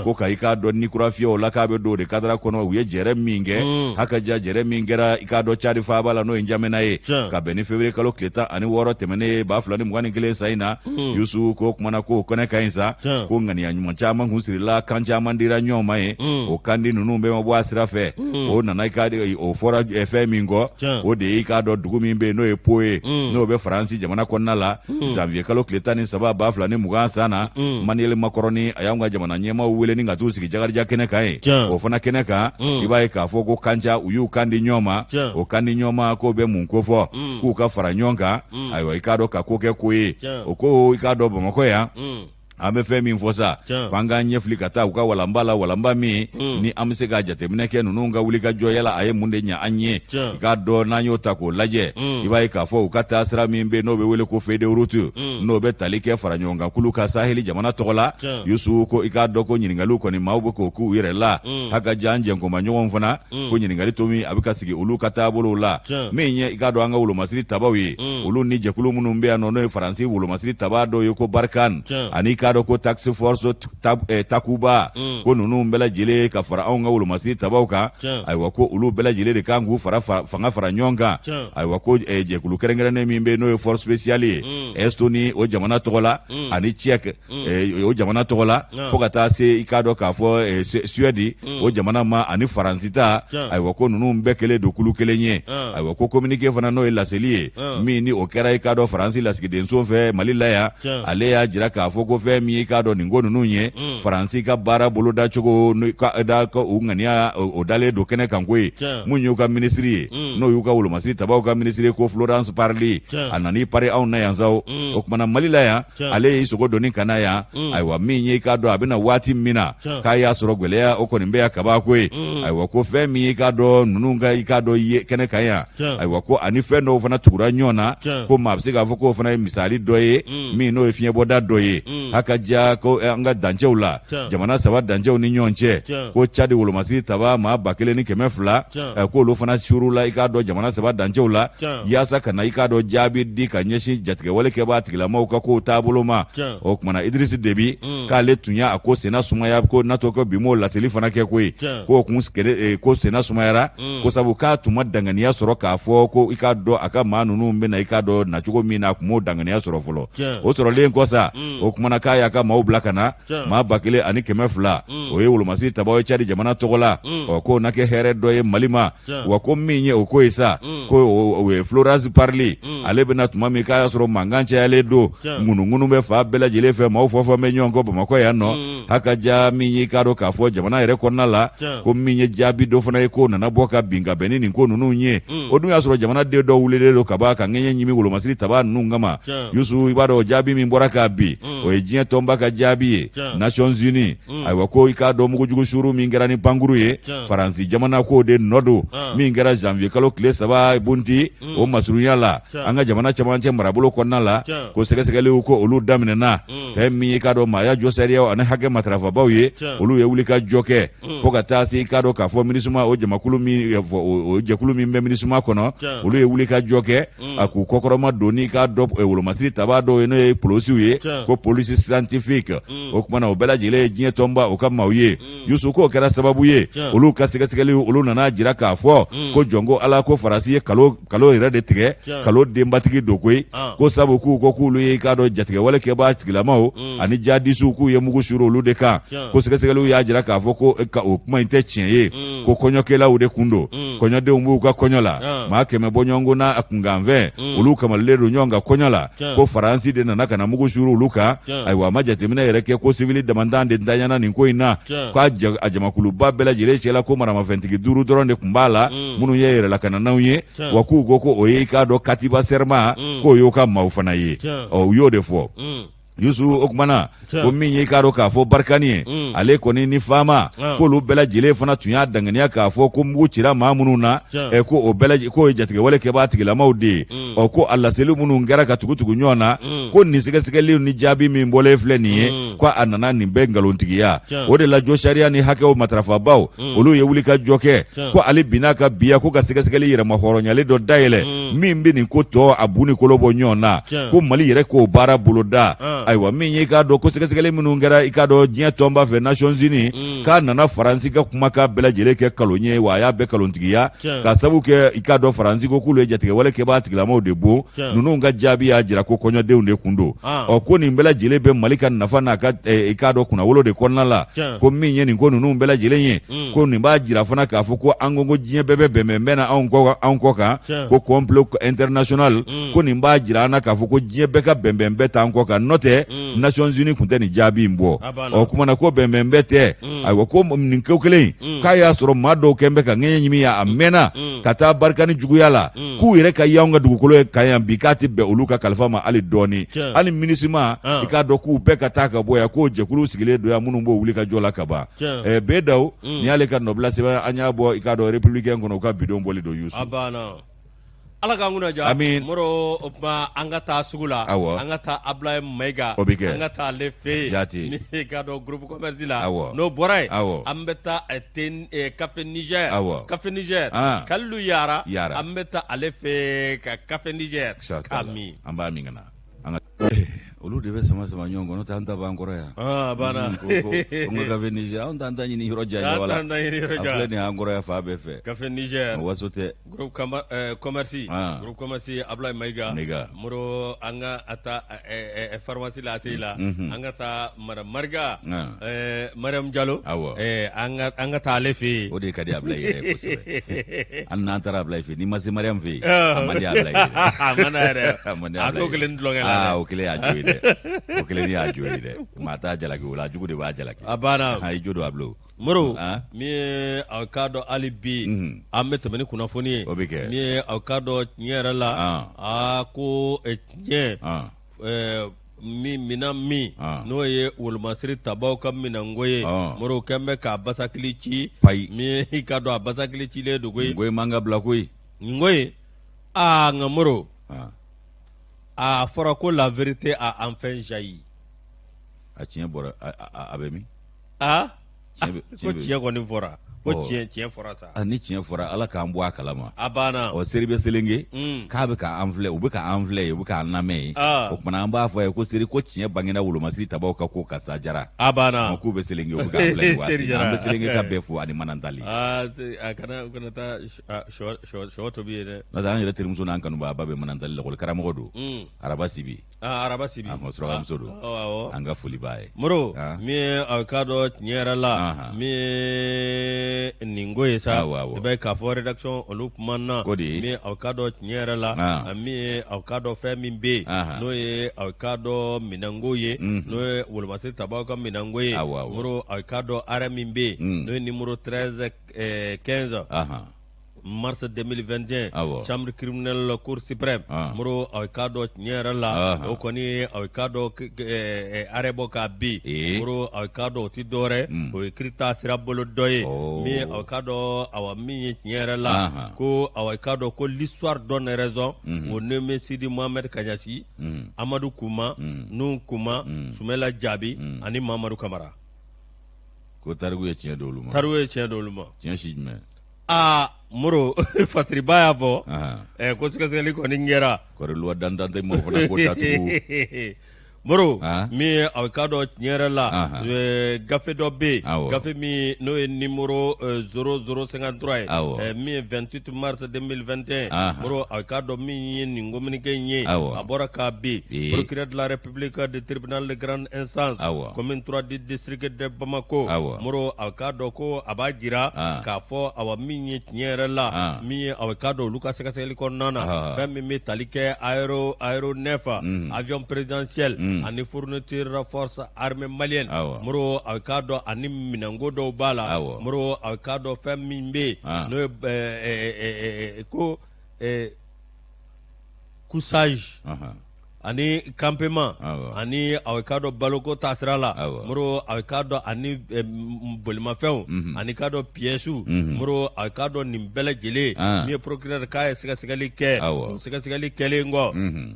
A: ko ka i k'a dɔn ni kura fiyɛ o la k'a bɛ don o de kadara kɔnɔ u ye jɛrɛ min kɛ mm. haka ja jɛrɛ min kɛra i k'a dɔn Cadi faaba la n'o ye Njamena ye ka bɛn ni février kalo tile 16 tɛmɛnen ye 2021 san in na mm. Yusu ko kumana k'o kɛnɛ ka ɲi sa ko ŋaniya ɲuman caman kun sirila kan caman dira ɲɔgɔn ma ye o kandi ninnu bɛɛ ma bɔ a sira fɛ o nana i ka o fɔra fɛn min kɔ o de ye i k'a dɔn dugu min bɛ yen n'o ye Po ye n'o bɛ Faransi jamana kɔnɔna la janvier kalo tile 13 2020 san na Emmanuel Macron a y'anw ka jamana ɲɛmaaw wele ni ka t'u sigi jakarija kɛnɛ kan yen o fana kɛnɛ kan i b'a ye k'a fɔ ko kanca u y'u kan di ɲɔgɔn ma o kan di ɲɔgɔn ma k'o bɛ mun kofɔ k'u ka fara ɲɔgɔn kan ayiwa i k'a dɔn ka ko kɛ ko ye o ko i k'a dɔn Bamakɔ yan an bɛ fɛn min fɔ sa k'an k'an ɲɛfili ka taa u ka walanba la walanba min mm. ni an bɛ se ka jateminɛ kɛ ninnu ka wuli ka jɔ yala a ye mun de ɲɛ an ye i k'a dɔn n'an y'o ta k'o lajɛ mm. i b'a ye k'a fɔ u ka taa sira min bɛ n'o bɛ wele ko feuille de route mm. n'o bɛ tali kɛ fara ɲɔgɔnkankulu ka saheli jamana tɔgɔ la Yusu ko i k'a dɔn ko ɲininkaliw kɔni maaw bɛ k'o k'u yɛrɛ la haka ja an jɛnkomaɲɔgɔnw fana ko ɲininkali to min a bɛ ka sigi olu ka taabolow la min ye i k'a dɔn an ka wolomasiri tabaw ye olu ni jɛkulu minnu bɛ yan nɔ n'o ye Faransi wolomasiri taba dɔw ye ko Barkhane ani i k'a k'a dɔn ko task force Takuba ko ninnu bɛɛ lajɛlen ka fara anw ka wolomasiri tabaw kan, ayiwa ko olu bɛɛ lajɛlen de kan k'u fara fanga fara ɲɔgɔn kan, ayiwa ko jɛkulu kɛrɛnkɛrɛnnen min bɛ n'o ye force spéciale ye Estonie o jamana tɔgɔ la ani Tchèque o jamana tɔgɔ la, fo ka taa se i k'a dɔn k'a fɔ Suède o jamana ma ani Faransi ta, ayiwa ko ninnu bɛɛ kɛlen don kulu kelen ye. Ayiwa ko communiqué fana n'o ye laseli ye min ni o kɛra i k'a dɔn Faransi lasigidenso fɛ Mali la yan, ale y'a jira k'a fɔ ko fɛn min i k'a dɔn nin ko ninnu ye Faransi ka baara bolodacogo da u ŋaniya o dalen don kɛnɛ kan ko ye mun y'u ka minisiri ye n'o y'u ka wolomasiri tabaw ka minisiri ko Florence Parly, a nan'i pari anw na yan sa. O tuma na Mali la yan, ale y'i sogo doni ka na yan. Ayiwa min ye i k'a dɔn a bɛ na waati min na, k'a y'a sɔrɔ gɛlɛya o kɔni bɛ yan kabako ye. Ayiwa ko fɛn min i k'a dɔn ninnu ka i k'a dɔn ye kɛnɛ kan yan, ayiwa ko ani fɛn dɔw fana tugura ɲɔgɔn na, ko maa bɛ se k'a fɔ k'o fana ye misali dɔ ye min n'o ye fiɲɛbɔda dɔ ye haka ja ko an ka dancɛw la, jamana saba dancɛw ni ɲɔgɔn cɛ, ko Cadi wolomasiri taba maa 1200, k'olu fana suurula i k'a dɔn jamana saba dancɛw la, yaasa ka na i k'a dɔn jaabi di ka ɲɛsin jatigɛwale kɛbaa tigilamaw ka kow taabolo ma. O tuma na Idirisi Debi k'ale tun y'a ko senna sumaya, ko natɔ ko bi m'o laseli fana kɛ koyi, k'o kun ko senna sumayara, ko sabu k'a tun ma danganiya sɔrɔ k'a fɔ ko i k'a dɔn a ka maa ninnu bɛna i k'a dɔn nacogo min na, a tun m'o danganiya sɔrɔ fɔlɔ. O sɔrɔlen kɔ sa, o tuma na k'a y'a ka maaw bila ka na, maa 1200, o ye wolomasiri tabaw ye Cadi jamana tɔgɔ la. Ɔ k'o na kɛ hɛrɛ dɔ ye Mali ma. Wa ko min ye o ko ye sa, ko o ye Florence Parly, ale bɛna tuma min k'a y'a sɔrɔ mankan cayalen don, ŋunuŋunu bɛ fan bɛɛ lajɛlen fɛ, maaw fɔ fɔ bɛ ɲɔgɔn kɔ Bamakɔ yan nɔ. Haka ja min y'i k'a dɔn k'a fɔ jamana yɛrɛ kɔnɔna la, ko min ye jaabi dɔ fana ye k'o nana bɔ ka bin ka bɛn ni nin ko ninnu ye. O dun y'a sɔrɔ jamanaden dɔw wulilen don ka ban ka ŋɛɲɛ ɲimi wolomasiri tabaa ninnu kama. Yusu, i b'a dɔn o jaabi min bɔra k'a bin, o ye diɲɛ tɔnba ka jaabi ye, Nations Unies. Ayiwa ko i k'a dɔn mugujugu suuru min kɛra ni pankuru ye, Faransi jamana k'o de nɔ don, min kɛra janvier kalo tile 3 Bunti o masurunya la an ka jamana cɛmancɛ marabolo kɔnɔna la, ko sɛgɛsɛgɛliw ko olu daminɛna. Fɛn min ye i k'a dɔn maaya jɔsariyaw ani hakɛ matarafabaw ye, olu ye wuli ka jɔ kɛ fo ka taa se i k'a dɔn k'a fɔ MINUSMA o jamakulu min o jɛkulu min bɛ MINUSMA kɔnɔ, olu ye wuli ka jɔ kɛ a k'u kɔkɔrɔma don n'i k'a dɔn wolomasiri tabaa dɔw ye, n'o ye polosiw ye, ko police scientifique. O tuma na o bɛɛ lajɛlen ye diɲɛ tɔnba o ka maaw ye. Yusu, k'o kɛra sababu ye olu ka sɛgɛsɛgɛliw olu nana jira k'a fɔ ko jɔn ko Ala ko Faransi ye kalo kalo yɛrɛ de tigɛ, kalo denbatigi don koyi, ko sabu k'u ko k'olu ye i k'a dɔn jatigɛwale kɛbaa tigilamaw ani jadisiw k'u ye mugu suuru olu de kan. Ko sɛgɛsɛgɛliw y'a jira k'a fɔ ko o kuma in tɛ tiɲɛ ye, ko kɔɲɔkɛlaw de kun don, kɔɲɔdenw b'u ka kɔɲɔ la, maa 100 bɔɲɔgɔnko n'a kunkanfɛn olu kamalen don ɲɔgɔn ka kɔɲɔ la, ko Faransi de nana ka na mugu suuru olu kan. Ayiwa a ma jateminɛ yɛrɛ kɛ ko sivili damantan de ntanyana nin ko in na, k'a a jamakuluba bɛɛ lajɛlen cɛla ko maramafɛntigi 5 dɔrɔn de tun b'a la minnu ye yɛrɛlakananaw ye. Wa k'u ko ko o ye i k'a dɔn Katiba Serma, k'o y'o ka maaw fana ye. Ɔ u y'o de fɔ. Yusu, o tuma na ko min ye i k'a dɔn k'a fɔ Barkhane ye, ale kɔni ni FAMa, k'olu bɛɛ lajɛlen fana tun y'a danganiya k'a fɔ ko mugu cira maa minnu na, ko o bɛɛ k'o ye jatigɛwale kɛbaa tigilamaw de ye. Ɔ ko a laseli minnu kɛra ka tugutugu ɲɔgɔn na, ko nin sɛgɛsɛgɛliw ni jaabi min bɔlen filɛ nin ye, ko a nana nin bɛɛ nkalontigiya. O de la josariya ni hakɛw matarafabaw olu ye wuli ka jɔ kɛ, ko ale binna ka biya ko ka sɛgɛsɛgɛli yɛrɛma hɔrɔnyalen dɔ dayɛlɛ min bɛ nin ko tɔ a bu ni kolo bɔ ɲɔgɔn na, ko Mali yɛrɛ k'o baara boloda. Ayiwa min ye i k'a dɔn ko sɛgɛsɛgɛli minnu kɛra i k'a dɔn diɲɛ tɔnba fɛ Nations Unies, k'a nana Faransi ka kumakan bɛɛ lajɛlen kɛ kalon ye, wa a y'a bɛɛ kalontigiya, ka sabu kɛ i k'a dɔn Faransi ko k'olu ye jatigɛwale kɛbaa tigilamaw de bon, ninnu ka jaabi y'a jira ko kɔɲɔdenw de kun don. Ɔ ko nin bɛɛ lajɛlen bɛ Mali ka nafa n'a ka i k'a dɔn kunnawolo de kɔnɔna la, ko min ye nin ko ninnu bɛɛ lajɛlen ye, ko nin b'a jira fana k'a fɔ ko an ko diɲɛ bɛɛ bɛ bɛnbɛnbɛn na anw kɔ kan, ko complot international, ko nin b'a jira an na k'a fɔ ko diɲɛ bɛɛ ka bɛnbɛnbɛn t'an kɔ kan, n'o tɛ Nations Unies tun tɛ nin jaabi in bɔ. Ɔ kuma na ko bɛnbɛnbɛn tɛ. Ayiwa ko nin ko kelen in, k'a y'a sɔrɔ maa dɔw kɛn bɛ ka ŋɛɲɛ ɲimi yan a mɛnna ka taa Barkhane juguya la, k'u yɛrɛ ka y'anw ka dugukolo kan yan bi, k'a tɛ bɛn olu ka kalifa ma hali dɔɔni, hali MINUSMA, i k'a dɔn k'u bɛɛ ka taa ka bɔ yan, k'o jɛkulu sigilen don yan minnu b'o wuli ka jɔ la ka ban. Bɛɛ daw ni y'ale ka nɔbila sɛbɛn an y'a bɔ i k'a dɔn Républicain kɔnɔ, u ka bidon bɔli don Yusu.
B: A banna, Ala k'an kunna diya.
A: Amin.
B: Moro, o tuma an ka taa sugu la.
A: Awɔ.
B: An ka taa Abulaye Mayiga.
A: O bɛ kɛ.
B: An ka taa ale fɛ yen.
A: Jaati.
B: Ni i k'a dɔn groupe commerce la.
A: Awɔ.
B: N'o bɔra yen.
A: Awɔ.
B: An bɛ taa Café Niger.
A: Awɔ.
B: Café Niger.
A: An.
B: Kalilu Yara.
A: Yara.
B: An bɛ taa ale fɛ yen ka Café Niger. K'a min.
A: An b'a min ka na. An ka Olu de bɛ sama sama ɲɔgɔn kɔnɔ t'an ta b'an kɔrɔ yan
B: a banna
A: ko ko ko Café Niger anw t'an ta ɲini yɔrɔ jan wala
B: an t'an ta ɲini yɔrɔ
A: jan a filɛ nin ye an kɔrɔ yan fan bɛɛ fɛ
B: Café Niger
A: waso tɛ
B: groupe commerce groupe commerce Ablaye Mayiga
A: Mayiga
B: Moro an ka a taa pharmacie la ACI la an ka taa madame Mariga Mariam Jalo
A: awɔ
B: an ka taa ale fɛ yen
A: o de ka di Ablaye yɛrɛ ye kosɛbɛ hali n'an taara Ablaye fɛ yen n'i ma se Mariam fɛ yen a man di Ablaye
B: yɛrɛ a man d'a yɛrɛ a man di a t'o kelen tulonkɛ la
A: dɛ o kelen y'a jo ye dɛ o kelen y'a jo ye dɛ maa t'a jalaki o la jugu de b'a jalaki
B: a banna
A: i jo don Ablo
B: Moro min ye aw k'a dɔn hali bi an bɛ tɛmɛ ni kunnafoni ye
A: o bɛ kɛ
B: min ye aw k'a dɔn tiɲɛ yɛrɛ la aa ko tiɲɛ min minan min n'o ye wolomasiri tabaw ka minɛnko ye Moro kɛn bɛ k'a basakili ci
A: payi
B: min i k'a dɔn a basakili cilen don koyi
A: nin ko in man ka bila koyi
B: nin ko in aa nka Moro a fɔra ko la vérité a enfin jailli
A: a tiɲɛ bɔra a bɛ min
B: aa ko tiɲɛ kɔni fɔra ko tiɲɛ tiɲɛ fɔra
A: sa ni tiɲɛ fɔra ala k'an bɔ a kalama
B: a banna
A: ɔ seri bɛ selenge mm. k'a bɛ k'an filɛ u bɛ k'an filɛ yen u bɛ k'an lamɛn yen o kumana an b'a fɔ a ye ko seri ko tiɲɛ bangena wolomasiri tabaw ka ko kan sa jara
B: a banna
A: k'u bɛ selenge u bɛ k'an filɛ nin waati an bɛ selenge ka bɛɛ fo ani manantali
B: a kana u kana taa shɔ tobi yen dɛ
A: n'o tɛ an yɛrɛ terimuso n'an kanubaaba bɛ manantali lakɔli karamɔgɔ don mm. araba sibi
B: Araba sibi
A: surakamuso don an ka foli b'a ye
B: moro min ye aw k'a dɔn tiɲɛ yɛrɛ la min ye nin ko ye sa i b'a ye k'a fɔ rédaction olu kumana
A: ko de
B: min ye aw k'a dɔn tiɲɛ yɛrɛ la min ye aw k'a dɔn fɛn min bɛ yen n'o ye aw k'a dɔn minɛnko ye n'o ye wolomasiri tabaw ka minɛnko ye moro aw k'a dɔn arrêt min bɛ yen n'o ye numéro 13 15 mars 2021
A: awɔ
B: chambre criminelle cour suprême
A: ah.
B: moro aw k'a dɔn tiɲɛ yɛrɛ la
A: ah.
B: o kɔni ye aw k'a dɔn arrêt bɔ k'a bin moro aw k'a dɔn o tɛ dɔwɛrɛ hmm. o ye kiri taasira bolo dɔ ye
A: oh.
B: min aw k'a dɔn awa min ye tiɲɛ yɛrɛ la ko aw k'a dɔn ko l'histoire donne raison hmm. au nommé Sidi Mohamed Kaɲasi hmm. Amadu Kuma Nuhu Kuma Sumela Jaabi ani Mamadu Kamara
A: ko tariku ye tiɲɛ d'olu ma
B: tariku ye tiɲɛ d'olu ma
A: tiɲɛ si jumɛn
B: aa moro fatiriba y'a fɔ ko sɛgɛsɛgɛli kɔni kɛra
A: kɔri loi d'entente m'o fana ko datugu
B: moro min ye aw k'a dɔn tiɲɛ yɛrɛ la gafe dɔ bɛ yen gafe min n'o ye numéro 0053 ye min ye 28 mars 2021 moro aw k'a dɔn min ye nin communiqué in ye a bɔra k'a bin procureur de la République du tribunal de grande instance commune 3 du district de Bamako moro aw k'a dɔn ko a b'a jira k'a fɔ awa min ye tiɲɛ yɛrɛ la min ye aw k'a dɔn olu ka sɛgɛsɛgɛli kɔnɔna na fɛn min bɛ tali kɛ aéronef avion présidentiel ani fourniture force armée malienne moro aw k'a dɔn ani minɛnko dɔw b'a la moro aw k'a dɔn fɛn min bɛ yen n'o ye ko couchage ani campement ani aw k'a dɔn baloko taasira la moro aw k'a dɔn ani bolimafɛnw mhm. ani k'a dɔn pièces mhm. moro aw k'a dɔn nin bɛɛ lajɛlen ah. min ye procureur k'a ye sɛgɛsɛgɛli kɛ o sɛgɛsɛgɛli kɛlen kɔ mhm.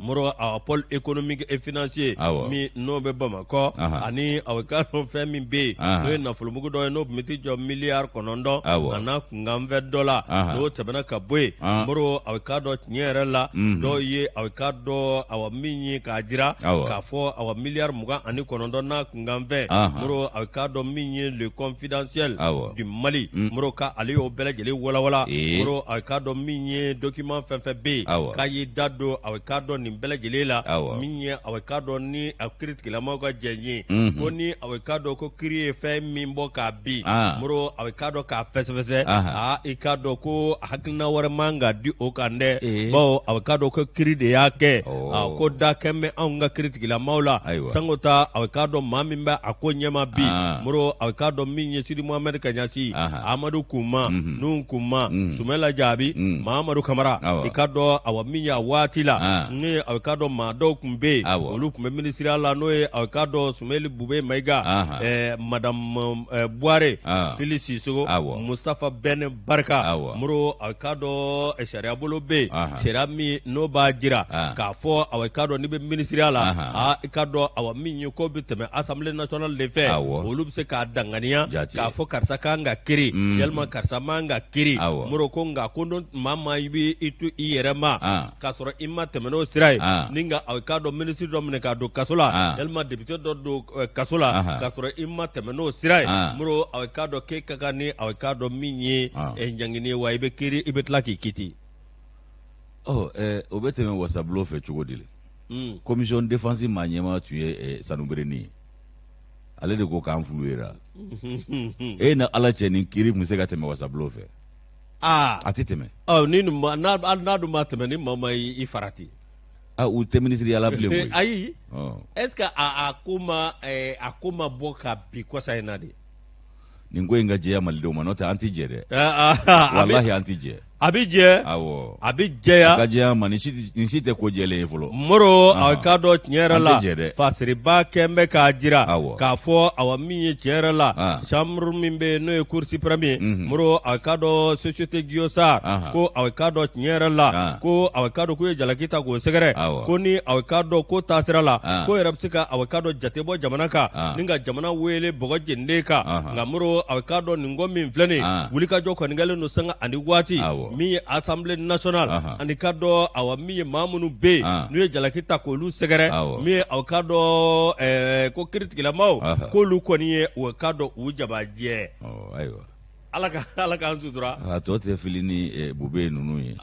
B: moro a pôle économique et financier min n'o bɛ bamakɔ ani aw k'a dɔn fɛn min bɛ yen n'o ye nafolomugu dɔ ye n'o tun bɛ t'i jɔ miliyari 9 a n'a kunkanfɛn dɔ la n'o tɛmɛna ka bɔ yen moro aw k'a dɔn tiɲɛ yɛrɛ la dɔw ye aw k'a dɔn awa min ye k'a jira k'a fɔ awa miliyari 29 n'a kunkanfɛn moro aw k'a dɔn min ye le confidentiel du Mali moro ka ale y'o bɛɛ lajɛlen walawala moro aw k'a dɔn min ye document fɛn fɛn bɛ yen k'a y'i da don aw k'a dɔn nin bɛɛ lajɛlen la min ye aw k'a dɔn ni a kiiritigɛlamaaw ka jɛ ye ko ni aw k'a dɔn ko kiiri ye fɛn min bɔ k'a bin moro aw k'a dɔn k'a fɛsɛfɛsɛ aa i k'a dɔn ko hakilina wɛrɛ man ka di o kan dɛ bawo aw k'a dɔn ko kiiri de y'a kɛ ko da kɛn bɛ anw ka kiiritigɛlamaaw la sanko ta aw k'a dɔn maa min bɛ a ko ɲɛma bi moro aw k'a dɔn min ye Sidi Mohamɛdi Kaɲasi Amadu Kuma Nuhu Kuma Sumala Jaabi Mamadu Kamara i k'a dɔn awa min ye a waati la ni aw k'a dɔn maa dɔw tun bɛ yen olu tun bɛ minisiriya la n'o ye aw k'a dɔn Sumeli Bube Mayiga madame Buware Fili Sisogo Mustafa Bɛn Barika moro aw k'a dɔn sariya bolo bɛ yen sariya min n'o b'a jira k'a fɔ aw k'a dɔn n'i bɛ minisiriya la aa i k'a dɔn awa min ye ko bɛ tɛmɛ assemblée nationale de fɛ olu bɛ se k'a danganiya k'a fɔ karisa kan ka kiri yalima karisa man ka kiri moro ko nka ko maa maa i bɛ i to i yɛrɛ ma k'a sɔrɔ i ma tɛmɛ n'o sira sira ye ni ka aw k'a dɔn minisiri dɔ minɛ k'a don kaso la yalima député dɔ don kaso la k'a sɔrɔ i ma tɛmɛ n'o sira ye Moro aw k'a dɔn k'e ka kan ni aw k'a dɔn min ye ɲangini ye wa i bɛ kiiri i bɛ tila k'i kiti.
A: Ɔ o bɛ tɛmɛ wasabulon fɛ cogo di commission défense maa ɲɛmaa tun ye Sanubirenin ye ale de ko k'an fulu yera e ni Ala cɛ nin kiiri tun bɛ se ka tɛmɛ wasabulon fɛ
B: aa
A: a tɛ tɛmɛ
B: ni n'a dun ma tɛmɛ ni maa ma i farati
A: u tɛ minisiriya la bilen koyi
B: ayi est-ce que a ko ma a ko ma bɔ ka bi kɔsa in na de
A: nin ko in ka jɛya malidenw ma n'o tɛ an tɛ jɛ dɛ walahi an tɛ jɛ
B: a bɛ jɛ
A: awɔ
B: a bɛ jɛya
A: a ka jɛya ma nin si tɛ ko jɛlen ye fɔlɔ
B: Moro a k'a dɔn tiɲɛ yɛrɛ la fasiriba kɛn bɛ k'a jira k'a fɔ awa min ye tiɲɛ yɛrɛ la chambre min bɛ yen n'o ye cour suprême ye Moro a k'a dɔn société Guiosar ko a k'a dɔn tiɲɛ yɛrɛ la ko a k'a dɔn k'u ye jalaki ta k'o sɛgɛrɛ ko ni a k'a dɔn ko taasira la ko yɛrɛ bɛ se ka a k'a dɔn jate bɔ jamana kan ni ka jamana wele bɔgɔ jeniden kan nka Moro a k'a dɔn nin ko min filɛ nin wulikajɔ kɔni kɛlen don sanga ani waati min ye assemblée nationale ani k'a dɔn awa min ye maa minnu bɛ yen n'u ye jalaki ta k'olu sɛgɛrɛ min ye aw k'a dɔn ko kiritigɛlamaaw k'olu kɔni ye u k'a dɔn u jabajɛ
A: ayiwa
B: ala ka ala k'an sutura
A: a tɔ tɛ fili ni Bube ninnu ye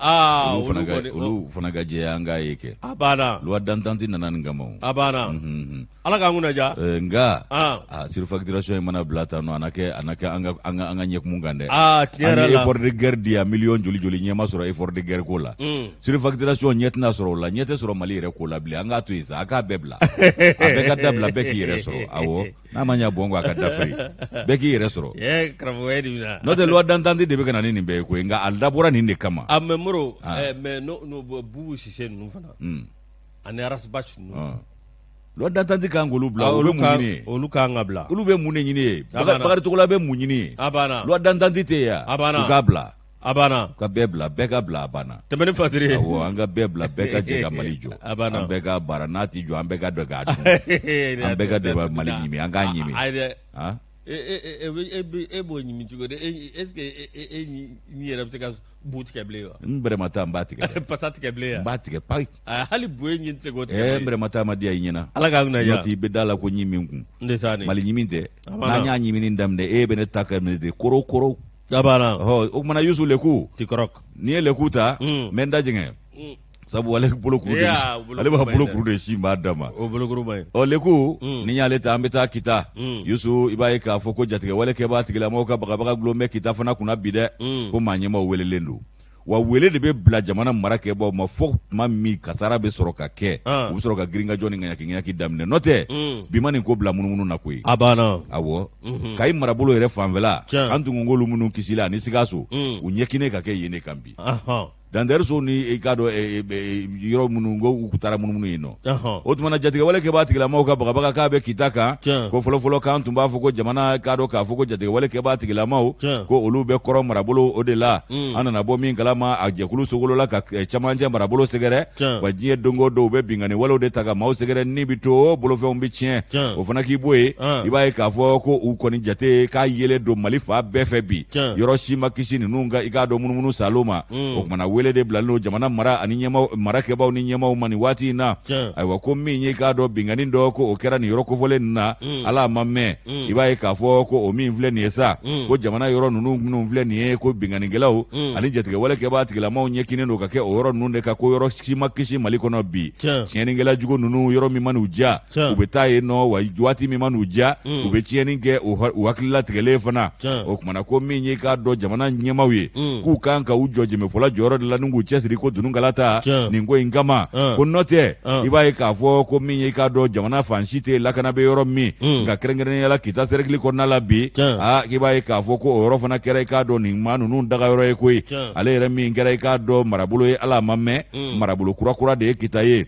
A: olu fana ka jɛya an k'a ye kɛ
B: a banna
A: loi d'entente nana nin kama
B: a banna ala k'an kunna diya
A: nka surfacturation in mana bila tan nɔ a na kɛ a na kɛ an ka ɲɛkumu kan dɛ
B: tiɲɛ yɛrɛ la
A: effort de guerre di yan miliyɔn joli joli ɲɛ ma sɔrɔ effort de guerre ko la surfacturation ɲɛ tɛna sɔrɔ o la ɲɛ tɛ sɔrɔ Mali yɛrɛ ko la bilen an k'a to yen sa a k'a bɛɛ bila a bɛɛ ka dabila bɛɛ k'i yɛrɛ sɔrɔ awɔ n'a ma ɲɛ bɔn kɔ a ka dafiri bɛɛ k'i yɛrɛ sɔrɔ
B: karamɔgɔ de bɛna
A: n'o tɛ loi d'entente de bɛ ka na ni nin bɛɛ ye koyi nka a dabɔra nin de kama
B: a mais Moro mais Bubu Sise ninnu fana ani Ras Bath ninnu
A: loi d'entente kan k'olu bila olu bɛ mun ɲini yen
B: olu kan ka bila
A: olu bɛ mun de ɲini yen Bakari Togola bɛ mun ɲini yen
B: a banna
A: loi d'entente tɛ yen
B: a banna
A: u k'a bila
B: a banna
A: u ka bɛɛ bila bɛɛ ka bila a banna
B: tɛmɛ ni fasiri ye
A: awɔ an ka bɛɛ bila bɛɛ ka jɛ ka Mali jɔ
B: a banna
A: an bɛɛ ka baara n'a ti jɔ an bɛɛ ka dɔ k'a dun an bɛɛ ka dɔ ka Mali ɲimi an k'a ɲimi
B: ayi dɛ e b'o ɲimi cogo di est ce que e ɲi yɛrɛ bɛ se ka bu tigɛ bilen wa
A: n bɛrɛmata n b'a tigɛ dɛ
B: pasa tigɛ bilen
A: n b'a tigɛ payi
B: hali bu ye ɲin tɛ se k'o tigɛ
A: n bɛrɛmata ma diya i ɲɛna
B: ala k'an kunna
A: diya n'o tɛ i bɛ da la ko ɲi min kun Mali ɲimi tɛ n'an y'a ɲimini daminɛ e bɛ ne ta kɛ minɛ de koro koro
B: a banna
A: o kumana Yusu leku
B: tikɔrɔ
A: n'i ye leku ta n bɛ n da jɛngɛ sabu ale bolokuru de ale b'a bolokuru de sin b'a dama
B: o bolokuru ma ɲi
A: ɔ leku ni y'ale ta an bɛ taa kita Yusu i b'a ye k'a fɔ ko jatigɛwale kɛbaa tigilamɔgɔw ka bagabaga gulon bɛ kita fana kunna bi dɛ ko maa ɲɛmaaw welelen don wa wele de bɛ bila jamana mara kɛbaaw ma fo tuma min kasara bɛ sɔrɔ ka kɛ u bɛ sɔrɔ ka girinkajɔ ni ŋaɲaki ŋaɲaki daminɛ n'o tɛ bi ma nin ko bila munumunu na koyi
B: a banna
A: awɔ kayi marabolo yɛrɛ fanfɛla an tun ko k'olu minnu kisila ani sikaso u ɲɛkinen ka kɛ yen de kan bi Dantɛriso ni i k'a dɔn yɔrɔ minnu ko u taara munumunu yen nɔ o tuma na jatigɛwale kɛbaa tigilamɔgɔw ka bagabaga k'a bɛ kita kan ko fɔlɔfɔlɔ k'an tun b'a fɔ ko jamana k'a dɔn k'a fɔ ko jatigɛwale kɛbaa tigilamaw ko olu bɛ kɔrɔn marabolo o de la an nana bɔ min kalama a jɛkulu sogolola ka camancɛ marabolo sɛgɛrɛ wa diɲɛ don o don u bɛ binkanni walew de ta ka maaw sɛgɛrɛ ni bɛ to bolofɛnw bɛ tiɲɛ o fana k'i bɔ yen i b'a ye k'a fɔ ko u kɔni jate k'a yelen don Mali fan bɛɛ fɛ bi yɔrɔ si ma kisi ninnu ka i k'a dɔn munumunu salo ma o kumana wele de bilalen don jamana mara ani ɲɛmaaw marakɛbaaw ni ɲɛmaaw ma nin waati in na ayiwa ko min ye k'a dɔn binkanni dɔ ko o kɛra nin yɔrɔ kofɔlen ninnu na ala ma mɛn i b'a ye k'a fɔ ko o min filɛ nin ye sa ko jamana yɔrɔ ninnu minnu filɛ nin ye ko binkannikɛlaw ani jatigɛwale kɛbaa tigilamaw ɲɛkinnen don ka kɛ o yɔrɔ ninnu de kan ko yɔrɔ si ma kisi Mali kɔnɔ bi tiɲɛnikɛla jugu ninnu yɔrɔ min man'u diya u bɛ taa yen nɔ wa waati min man'u diya u bɛ tiɲɛni kɛ u hakililatigɛlen fana o kumana ko min ye k'a dɔn jamana ɲɛmaaw ye k'u kan ka u jɔ jɛmɛfɔla jɔyɔrɔ de la ni k'u cɛsiri ko dununkala ta nin ko in kama ko n'o tɛ i b'a ye k'a fɔ ko min ye k'a dɔn jamana fan si tɛ lakana bɛ yɔrɔ min nka kɛrɛnkɛrɛnnenya la kita sɛrɛkili kɔnɔna la bi aa k'i b'a ye k'a fɔ ko o yɔrɔ fana kɛra i k'a dɔn nin maa ninnu dagayɔrɔ ye koyi ale yɛrɛ min kɛra i k'a dɔn marabolo ye ala ma mɛn marabolo kurakura de ye kita ye.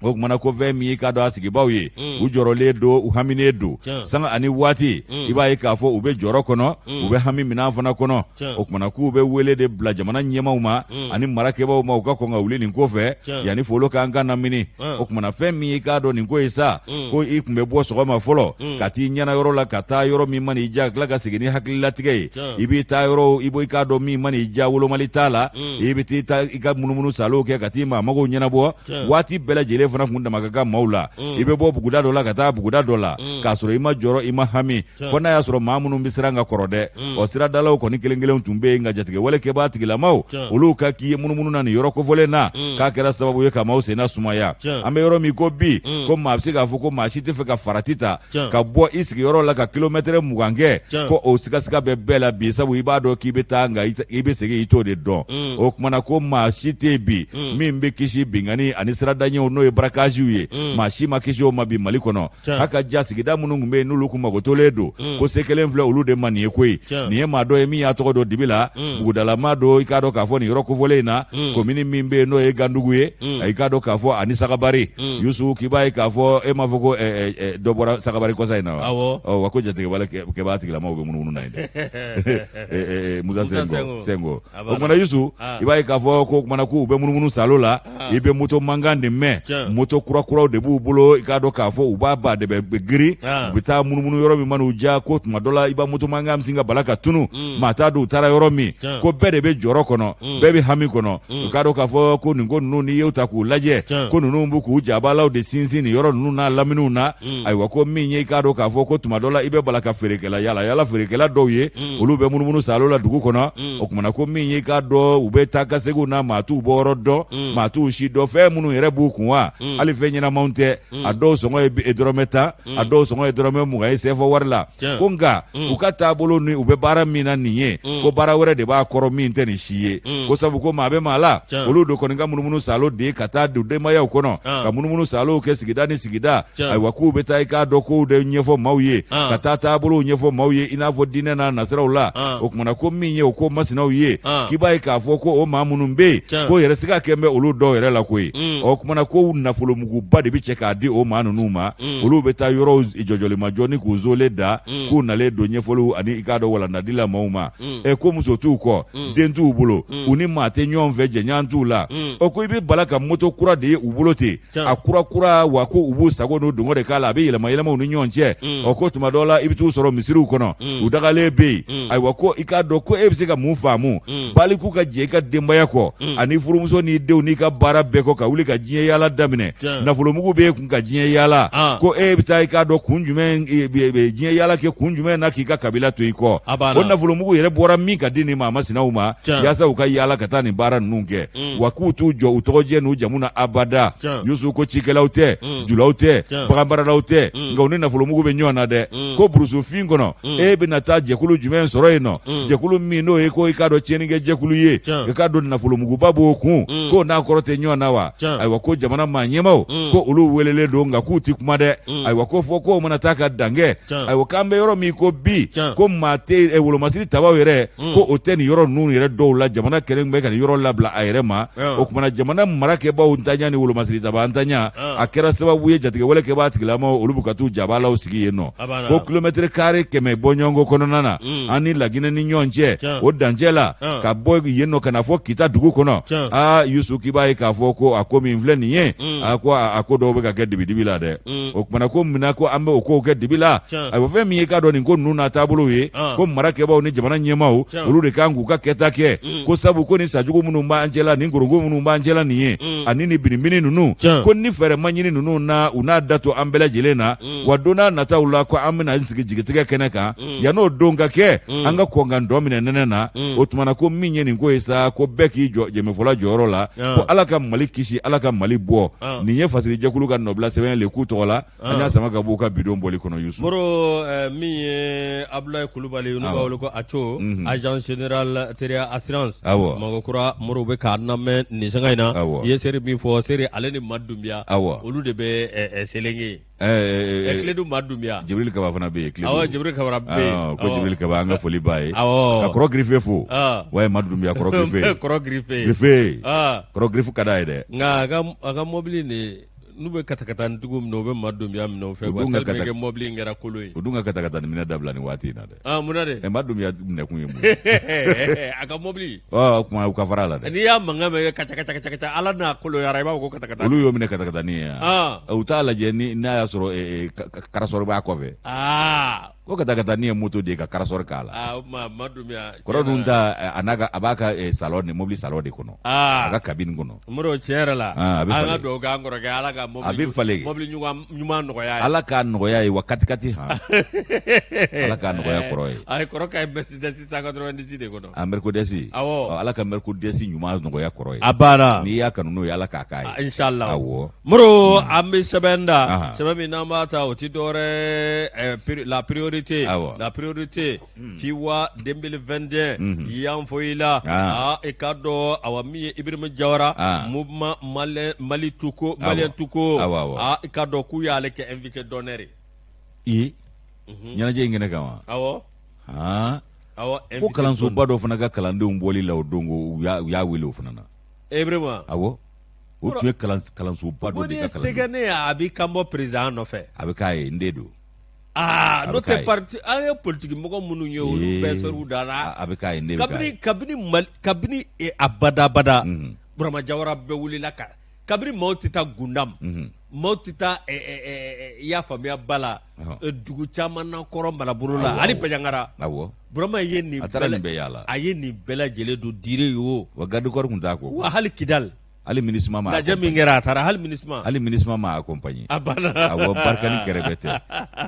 A: O kumana ko fɛn min y'i k'a dɔn a sigibaw ye, u jɔrɔlen don, u haminen don sanga ani waati. I b'a ye k'a fɔ u bɛ jɔrɔ kɔnɔ, u bɛ hami minɛn fana kɔnɔ. O kumana k'u bɛ wele de bila jamana ɲɛmaaw ma ani marakɛbaaw ma, u ka kɔn ka wuli nin ko fɛ yanni folo k'an kan lamini. O kumana fɛn min y'i k'a dɔn nin ko ye sa, ko i tun bɛ bɔ sɔgɔma fɔlɔ ka t'i ɲɛna yɔrɔ la, ka taa yɔrɔ min man'i diya, ka tila ka segin ni hakililatigɛ ye. I b'i taa yɔrɔ i bɔ i k'a dɔn min man'i diya, wolomali t'a la. I bɛ t'i ta i ka munumunu salow kɛ ka t'i maa magow ɲɛnabɔ. Waati bɛɛ lajɛlen fana kun dama ka kan maaw la. I bɛ bɔ buguda dɔ la ka taa buguda dɔ la k'a sɔrɔ i ma jɔrɔ, i ma hami, fo n'a y'a sɔrɔ maa minnu bɛ siran ka kɔrɔ dɛ. Ɔ, siradalaw kɔni kelen kelen tun bɛ yen, nka jatigɛwale kɛbaa tigilamaw, olu ka k'i ye munumunu na nin yɔrɔ kofɔlen na, k'a kɛra sababu ye ka maaw senna sumaya. An bɛ yɔrɔ min ko bi, ko maa bɛ se k'a fɔ ko maa si tɛ fɛ ka farati ta ka bɔ i sigiyɔrɔ la ka kilomɛtɛrɛ 20 kɛ, ko o sigasiga bɛ bɛɛ la bi, sabu i b'a dɔn k'i bɛ taa, nka i bɛ segin, i t'o de dɔn. O kumana ko maa si tɛ yen bi min bɛ kisi binkanni ani siradaɲɛw, n'o ye barakaziw ye. Maa si ma kisi o ma bi Mali kɔnɔ. A ka ja sigida minnu tun bɛ yen, n'olu kun magotolen don, ko se kelen filɛ olu de ma nin ye koyi. Nin ye maa dɔ ye min y'a tɔgɔ don dibi la, bugudalama don. I k'a dɔn k'a fɔ nin yɔrɔ kofɔlen in na, komini min bɛ yen n'o ye Gandugu ye, i k'a dɔn k'a fɔ ani Sagabari. Yusu, k'i b'a ye k'a fɔ e m'a fɔ ko dɔ bɔra Sagabari kɔsa in na wa? Wa ko jatigɛwale kɛbaa tigilamaw bɛ munumunu na yen dɛ, Musa Senko. O kumana Yusu, i b'a ye k'a fɔ ko kumana k'u bɛ munumunu salo la. I bɛ moto mankan de mɛn, moto kurakuraw de b'u bolo. I k'a dɔn k'a fɔ u b'a ba de bɛ girin, u bɛ taa munumunu yɔrɔ min man'u diya. Ko tuma dɔ la, i b'a moto mankan bɛ sin ka bala ka tunu, maa t'a dɔn u taara yɔrɔ min. Ko bɛɛ de bɛ jɔrɔ kɔnɔ, bɛɛ bɛ hami kɔnɔ. U k'a dɔn k'a fɔ ko nin ko ninnu, n'i y'u ta k'u lajɛ, ko ninnu b'u k'u jabalaw de sinsin nin yɔrɔ ninnu n'a laminiw na. Ayiwa, ko min ye i k'a dɔn k'a fɔ ko tuma dɔ la, i bɛ bala ka feerekɛla yala yala feerekɛla dɔw ye, olu bɛ munumunu salo la dugu kɔnɔ. O kumana ko min ye k'a dɔn u bɛ taa ka seginw na, maa t'u bɔyɔrɔ dɔn, maa t'u si dɔn, fɛn minnu yɛrɛ b'u kun wa, hali fɛn ɲɛnamaw tɛ. A dɔw sɔngɔ ye dɔrɔmɛ 10, a dɔw sɔngɔ ye dɔrɔmɛ 20 ye sefa wari la. Ko nka u ka taabolo ni u bɛ baara min na nin ye, ko baara wɛrɛ de b'a kɔrɔ min tɛ nin si ye. Ko sabu ko maa bɛ maa la, olu de kɔni ka munumunu salo de ye ka taa don denbayaw kɔnɔ, ka munumunu salow kɛ sigida ni sigida. Ayiwa, k'u bɛ taa i k'a dɔn kow de ɲɛfɔ maaw ye, ka taa taabolow ɲɛfɔ maaw ye, i n'a fɔ diinɛ n'a nasiraw la. O kumana ko min ye o ko masinaw ye, k'i b'a ye k'a fɔ ko o maa minnu bɛ yen, ko yɛrɛ siga kɛn bɛ olu dɔw yɛrɛ la koyi. O kumana ko nafolomuguba de bɛ cɛ k'a di o maa ninnu ma. Olu bɛ taa yɔrɔw jɔjɔlimajɔ ni k'u zole da, k'u nalen don ɲɛfɔliw ani i k'a dɔn walandadi la maaw ma. Ɛ, ko muso t'u kɔ, den t'u bolo, u ni maa tɛ ɲɔgɔn fɛ, jɛɲɔgɔn t'u la. O ko i bɛ bala ka moto kura de ye u bolo ten, a kura kura wa, ko u b'u sago n'u dungɔ de k'a la, a bɛ yɛlɛma yɛlɛma u ni ɲɔgɔn cɛ. Ɔ, ko tuma dɔ la, i bɛ t'u sɔrɔ misiriw kɔnɔ, u dagalen bɛ yen. Ayiwa, ko i k'a dɔn ko e bɛ se ka mun faamu baliku ka jɛ i ka denbaya kɔ ani furumuso n'i denw n'i ka baara bɛɛ kɔ, ka wuli ka diɲɛ yaala daminɛ? Nafolomugu b'e kun ka diɲɛ yaala. Ko e bɛ taa i k'a dɔn kun jumɛn diɲɛ yaala kɛ kun jumɛn na k'i ka kabila to i kɔ? O nafolomugu yɛrɛ bɔra min ka di nin maa masinaw ma yaasa u ka yaala ka taa nin baara ninnu kɛ? Wa k'u t'u jɔ u tɔgɔjɛ n'u jamu na abada. Yusu, ko cikɛlaw tɛ, julaw tɛ, baganmaralaw tɛ, nka u ni nafolomugu bɛ ɲɔgɔn na dɛ. Ko burusufin kɔnɔ, e bɛna taa jɛkulu jumɛn sɔrɔ yen nɔ, jɛkulu min n'o ye ko i k'a dɔn tiɲɛnikɛ jɛkulu ye, i k'a dɔn nafolomuguba b'o kun, k'o n'a kɔrɔ tɛ ɲɔgɔn na wa? Ayiwa, ko jamana maa ɲɛmaaw, ko olu welelen don, nka k'u tɛ kuma dɛ. Ayiwa, ko fɔ k'o mana taa ka dan kɛ. Ayiwa, k'an bɛ yɔrɔ min ko bi, ko maa tɛ wolomasiri tabaw yɛrɛ, ko o tɛ nin yɔrɔ ninnu yɛrɛ dɔw la. Jamana kɛlen bɛ ka nin yɔrɔ labila a yɛrɛ ma. O kumana jamana marakɛbaaw ntanya ni wolomasiri taba ntanya, a kɛra sababu ye jatigɛwale kɛbaa tigilamaw, olu bɛ ka t'u jabalaw sigi yen nɔ. Ko kilomɛtɛrɛ kare 100 bɔɲɔgɔnko kɔnɔna na, an ni Laginɛ ni ɲɔgɔn cɛ, o dancɛ la, ka bɔ yen nɔ ka na fɔ Kita dugu kɔnɔ. Aa Yusu, k'i b'a ye k'a fɔ ko a ko min filɛ nin ye, a ko a ko dɔw bɛ ka kɛ dibidibi la dɛ. O kumana ko munna ko an bɛ o kow kɛ dibi la? Ayiwa, fɛn min ye k'a dɔn nin ko ninnu n'a taabolo ye, ko marakɛbaaw ni jamana ɲɛmaaw, olu de kan k'u ka kɛta kɛ. Ko sabu ko ni sajugu minnu b'an cɛla, ni gorongo minnu b'an cɛla nin ye, ani ni binibini ninnu, ko ni fɛɛrɛ ma ɲini ninnu na, u n'a da to an bɛɛ lajɛlen na, wa don n'a nataw la, ko an bɛna an sigi jigitigɛ kɛnɛ kan. Yann'o don ka kɛ, an ka kɔn ka dɔ minɛ nɛnɛ na. O tuma na ko min ye nin ko ye sa, ko bɛɛ k'i jɔ jɛmɛfɔla jɔyɔrɔ la, ko Ala ka Mali kisi, Ala ka Mali bɔ. Nin ye fasirijɛkulu ka nɔbila sɛbɛn le k'u tɔgɔ la. An y'a sama ka b'u ka bidon bɔli kɔnɔ, Yusu.
B: Moro, min ye Abulayi Kulubali, n'u b'a wele ko Aco, agent général Teriya Assurance, Bamakɔ Kura, Moro bɛ k'a lamɛn nin sanga in na. I ye Seri min fɔ, Seri ale ni Madunbiya, olu de bɛ Selenge. Kiledu Madunbiya.
A: Jibril Kaba fana bɛ
B: yen. Awɔ, Jibril Kaba bɛ
A: yen. Ko Jibril Kaba, an ka foli b'a ye. Ka kɔrɔ Girife fo. Wa Madunbiya, kɔrɔ Girife.
B: Kɔrɔ Girife.
A: Girife. Kɔrɔ Girife ka d'a ye dɛ.
B: Nka a ka mɔbili nin N'u bɛ katakatanintigiw minɛ u bɛ Ma Dunbiya minɛ u fɛ
A: U dun ka
B: tellement que mɔbili in kɛra kolon ye.
A: U dun ka katakatanin minɛ dabila nin waati in na dɛ.
B: Aa mun na de?
A: Ɛ Ma Dunbiya minɛkun ye mun ye?
B: A ka mɔbili.
A: Ɔ o tuma u ka fara a la dɛ.
B: N'i y'a mankan mɛn kaca kaca kaca kaca ala n'a koloyara i b'a fɔ ko katakata.
A: Olu y'o minɛ katakatanin ye wa? U t'a lajɛ ni n'a y'a sɔrɔ karasɔrɔ b'a kɔfɛ.
B: Aa.
A: Ko katakatanin ye moto de ye ka karasɔrɔ k'a la.
B: Aa o tuma Ma Dunbiya.
A: Kɔrɔ dun ta a n'a ka a b'a ka salon de mobili salon de kɔnɔ.
B: Aa
A: a ka cabine kɔnɔ.
B: Modibo tiɲɛ yɛrɛ la.
A: Aa a bɛ
B: an
A: falen.
B: ka dugawu kɛ an kɔrɔkɛ ala ka mobili
A: A bɛ falen.
B: mobili ɲuman nɔgɔya ye.
A: Ala k'a nɔgɔya ye wa katikati han. Ala k'a nɔgɔya kɔrɔ ye.
B: Ayi kɔrɔ ka ɲi Mercedes 190 de kɔnɔ.
A: A Mercedes.
B: Awɔ.
A: Ɔ, Ala ka Mercedes ɲuman nɔgɔya kɔrɔ ye.
B: A banna.
A: N'i y'a kanu n'o ye Ala k'a k'a ye.
B: Inshallah.
A: Awɔ.
B: Modibo an bɛ sɛbɛn da
A: Ahan.
B: sɛbɛn min n'an b'a ta o ti dɔwɛrɛ la priorité
A: Awɔ.
B: la priorité Fiwa 2021
A: Mhm.
B: yan fɔ i la
A: Ah.
B: aa i k'a dɔn awa min ye Ibrahim Jawara
A: Ah.
B: mouvement malien Mali tout court
A: Awɔ.
B: malien tout court
A: Awɔ, awɔ.
B: aa i k'a dɔn k'u y'ale kɛ invité d'honneur ye.
A: I ɲɛnajɛ in kɛnɛ kan wa?
B: Awɔ
A: Han.
B: awɔ
A: Ko
B: invité
A: kalansoba dɔ fana ka kalandenw bɔli la o don ko u y'a wele o fana na.
B: Ibrahima
A: Awɔ. O tun ye kalansoba
B: ko
A: dɔ de
B: n'i
A: ka
B: ye se
A: kalandenw.
B: kɛ ne ye a b'i kan bɔ président nɔfɛ.
A: A bɛ k'a ye n den don.
B: Aa
A: A bɛ
B: n'o
A: k'a
B: tɛ
A: ye.
B: parti an ye politiki mɔgɔ minnu ye olu bɛɛ ser'u dan na.
A: A bɛ k'a ye n den bɛ k'a
B: kabini
A: ye.
B: kabini Mali kabini abadabada
A: Mhm.
B: Burama Jawara bɛɛ wulila ka kabini maaw tɛ taa Gundam
A: Mhm.
B: maaw tɛ taa i y'a faamuya ba la
A: Ɔhɔn.
B: dugu caman na kɔrɔ marabolo la
A: Awɔ,
B: hali
A: awɔ.
B: Banjagara
A: Awɔ.
B: Burama ye nin
A: A taara nin bɛɛ yaala.
B: a ye nin bɛɛ lajɛlen don dire ye o
A: Wa garde corps tun t'a kɔ.
B: wa hali Kidali
A: Hali MINUSMA ma
B: lajɛ min kɛra a taara hali MINUSMA
A: hali MINUSMA ma accompagné.
B: a banna
A: Awɔ Barkhane kɛrɛfɛ tɛ.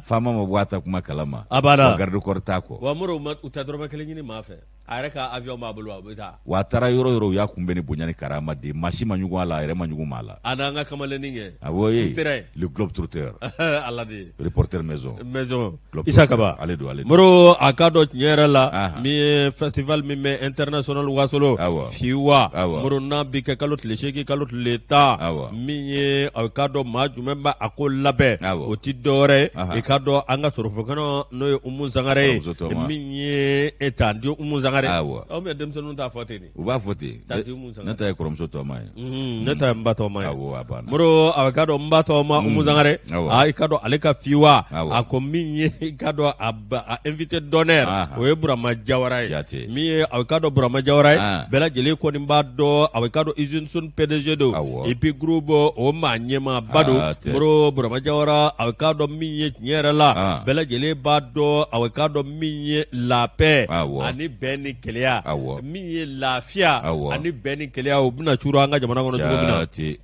A: Faama ma bɔ a ta kuma kalama.
B: A banna.
A: Wa garde corps t'a kɔ.
B: wa Modibo u tɛ dɔrɔmɛ kelen ɲini maa fɛ a yɛrɛ ka avion b'a bolo a bɛ taa
A: Wa a taara yɔrɔ yɔrɔ u y'a kunbɛn ni bonya ni karama de ye. Maa si ma ɲugun a la a yɛrɛ ma ɲugun maa la.
B: A n'an ka kamalennin kɛ
A: Awɔ ee.
B: Terrain.
A: Le globe trotteur.
B: Ala de ye
A: Reporter maison.
B: maison
A: Globe
B: Isa
A: trotteur.
B: Kaba
A: Ale don ale don.
B: Modibo a k'a dɔn tiɲɛ yɛrɛ la
A: Ahan.
B: min ye festival min bɛ international Wasolo
A: Awɔ.
B: Fiwa
A: Awɔ.
B: Modibo n'a bi kɛ kalo tile 8 kalo tile 10
A: Awɔ.
B: min ye a k'a dɔn maa jumɛn bɛ a ko labɛn
A: Awɔ.
B: o ti dɔwɛrɛ ye
A: Ahan.
B: i k'a dɔn an ka sorofokɛnɔ n'o ye Umu Sangare ye
A: Kɔrɔmuso tɔma.
B: min ye e tanti Umu Sangare
A: Awɔ.
B: aw bɛ denmisɛnninw t'a fɔ ten de
A: U b'a fɔ ten.
B: Tanti Umu Sangare.
A: Ne ta ye kɔrɔmuso tɔma ye.
B: Ne ta ye n ba tɔgɔma ye
A: Awɔ a banna.
B: Modibo a k'a dɔn n ba tɔgɔma Umu Sangare
A: Awɔ.
B: a i k'a dɔn ale ka Fiwa
A: Awɔ.
B: a ko min ye i k'a dɔn a invité d'honneur
A: Ahan.
B: o ye Burama Jawara ye
A: Jate.
B: min ye a k'a dɔn Burama Jawara ye
A: Ah.
B: bɛɛ lajɛlen kɔni b'a dɔn a k'a dɔn Usine Sone PDG don
A: Awɔ.
B: et puis groupe o maa ɲɛmaaba don
A: Ah, tɛ.
B: Modibo Burama Jawara a k'a dɔn min ye tiɲɛ yɛrɛ la
A: Ah.
B: bɛɛ lajɛlen b'a dɔn a k'a dɔn min ye la paix
A: Awɔ.
B: ani bɛn ni kelenya
A: Awɔ.
B: min ye lafiya
A: Awɔ.
B: ani bɛn ni kelenya o bɛna curu an ka jamana kɔnɔ cogo min na
A: Jate.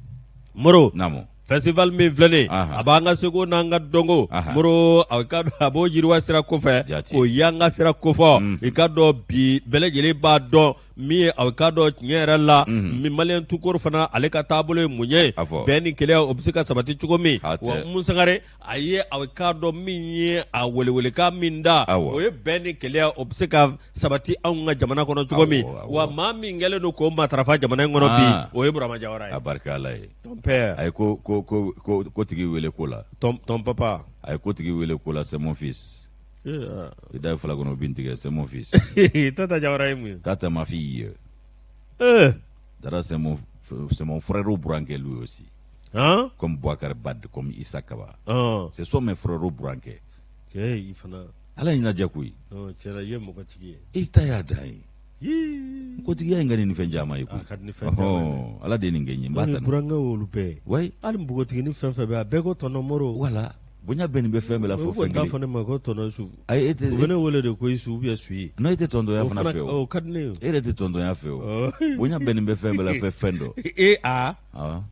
B: Modibo
A: Naamu.
B: festival min filɛ nin ye
A: Ahan.
B: a b'an ka seko n'an ka dɔnko
A: Ahan.
B: Modibo a ka dɔn a b'o yiriwa sira kofɛ
A: Jate.
B: k'o yanga sira kofɔ
A: Mhm.
B: i ka dɔn bi bɛɛ lajɛlen b'a dɔn min ye a ka dɔn tiɲɛ yɛrɛ la
A: Mhm.
B: min malien tout court fana ale ka taabolo ye mun ye
A: A fɔ.
B: bɛn ni kelenya o bɛ se ka sabati cogo min
A: A tɛ.
B: wa Umu Sangare a ye a k'a dɔn min ye a welewelekan min da
A: Awɔ.
B: o ye bɛn ni kelenya o bɛ se ka sabati anw ka jamana kɔnɔ cogo min
A: Awɔ, awɔ.
B: wa maa min kɛlen don k'o matarafa jamana in kɔnɔ bi
A: Ah.
B: o ye Burama Jawara ye
A: A barika Ala ye.
B: ton père
A: A ye ko ko ko ko ko tigi wele ko la.
B: ton papa
A: A ye ko tigi wele ko la c'est mon fils.
B: Yeah.
A: I da ye fila kɔnɔ o bin tigɛ c'est mon fils.
B: Tata Jawara ye mun ye
A: Tata ma fille.
B: Eh,
A: Dara c'est mon frère burankɛ lui aussi.
B: han
A: Comme Boubacar Bad comme Issa Kaba.
B: ɔn
A: Ce sont mes frères burankɛ.
B: cɛ i fana
A: Ala y'i ladiya koyi.
B: non cɛ la i ye mɔgɔtigi ye
A: I ta y'a dan ye.
B: Yii.
A: Kotigiya in ka di ni fɛn caman ye
B: a
A: koyi.
B: ka di ni fɛn caman ye
A: Ɔhɔn, Ala de ye nin kɛ n ye n b'a
B: Donc,
A: tanu.
B: burankɛ y'olu bɛɛ ye
A: Wayi.
B: hali npogotiginin fɛn fɛn bɛ yen a bɛɛ ko tɔnɔ Moro
A: Wala bonya bɛɛ nin bɛ fɛn bɛɛ la fo
B: u
A: fɛn
B: kɔni t'a
A: kelen.
B: fɔ ne ma ko tɔnɔ Yusufu
A: Ayi e tɛ
B: u bɛ ne wele de ko Isu ou bien Suyi
A: non e tɛ tɔntɔnya
B: o
A: fana
B: fana
A: fɛ o.
B: o ka di ne ye
A: E yɛrɛ tɛ tɔntɔnya fɛ o.
B: o.
A: Bonya bɛɛ nin bɛ fɛn bɛɛ la fɛ fɛn dɔ.
B: e a
A: Awɔ.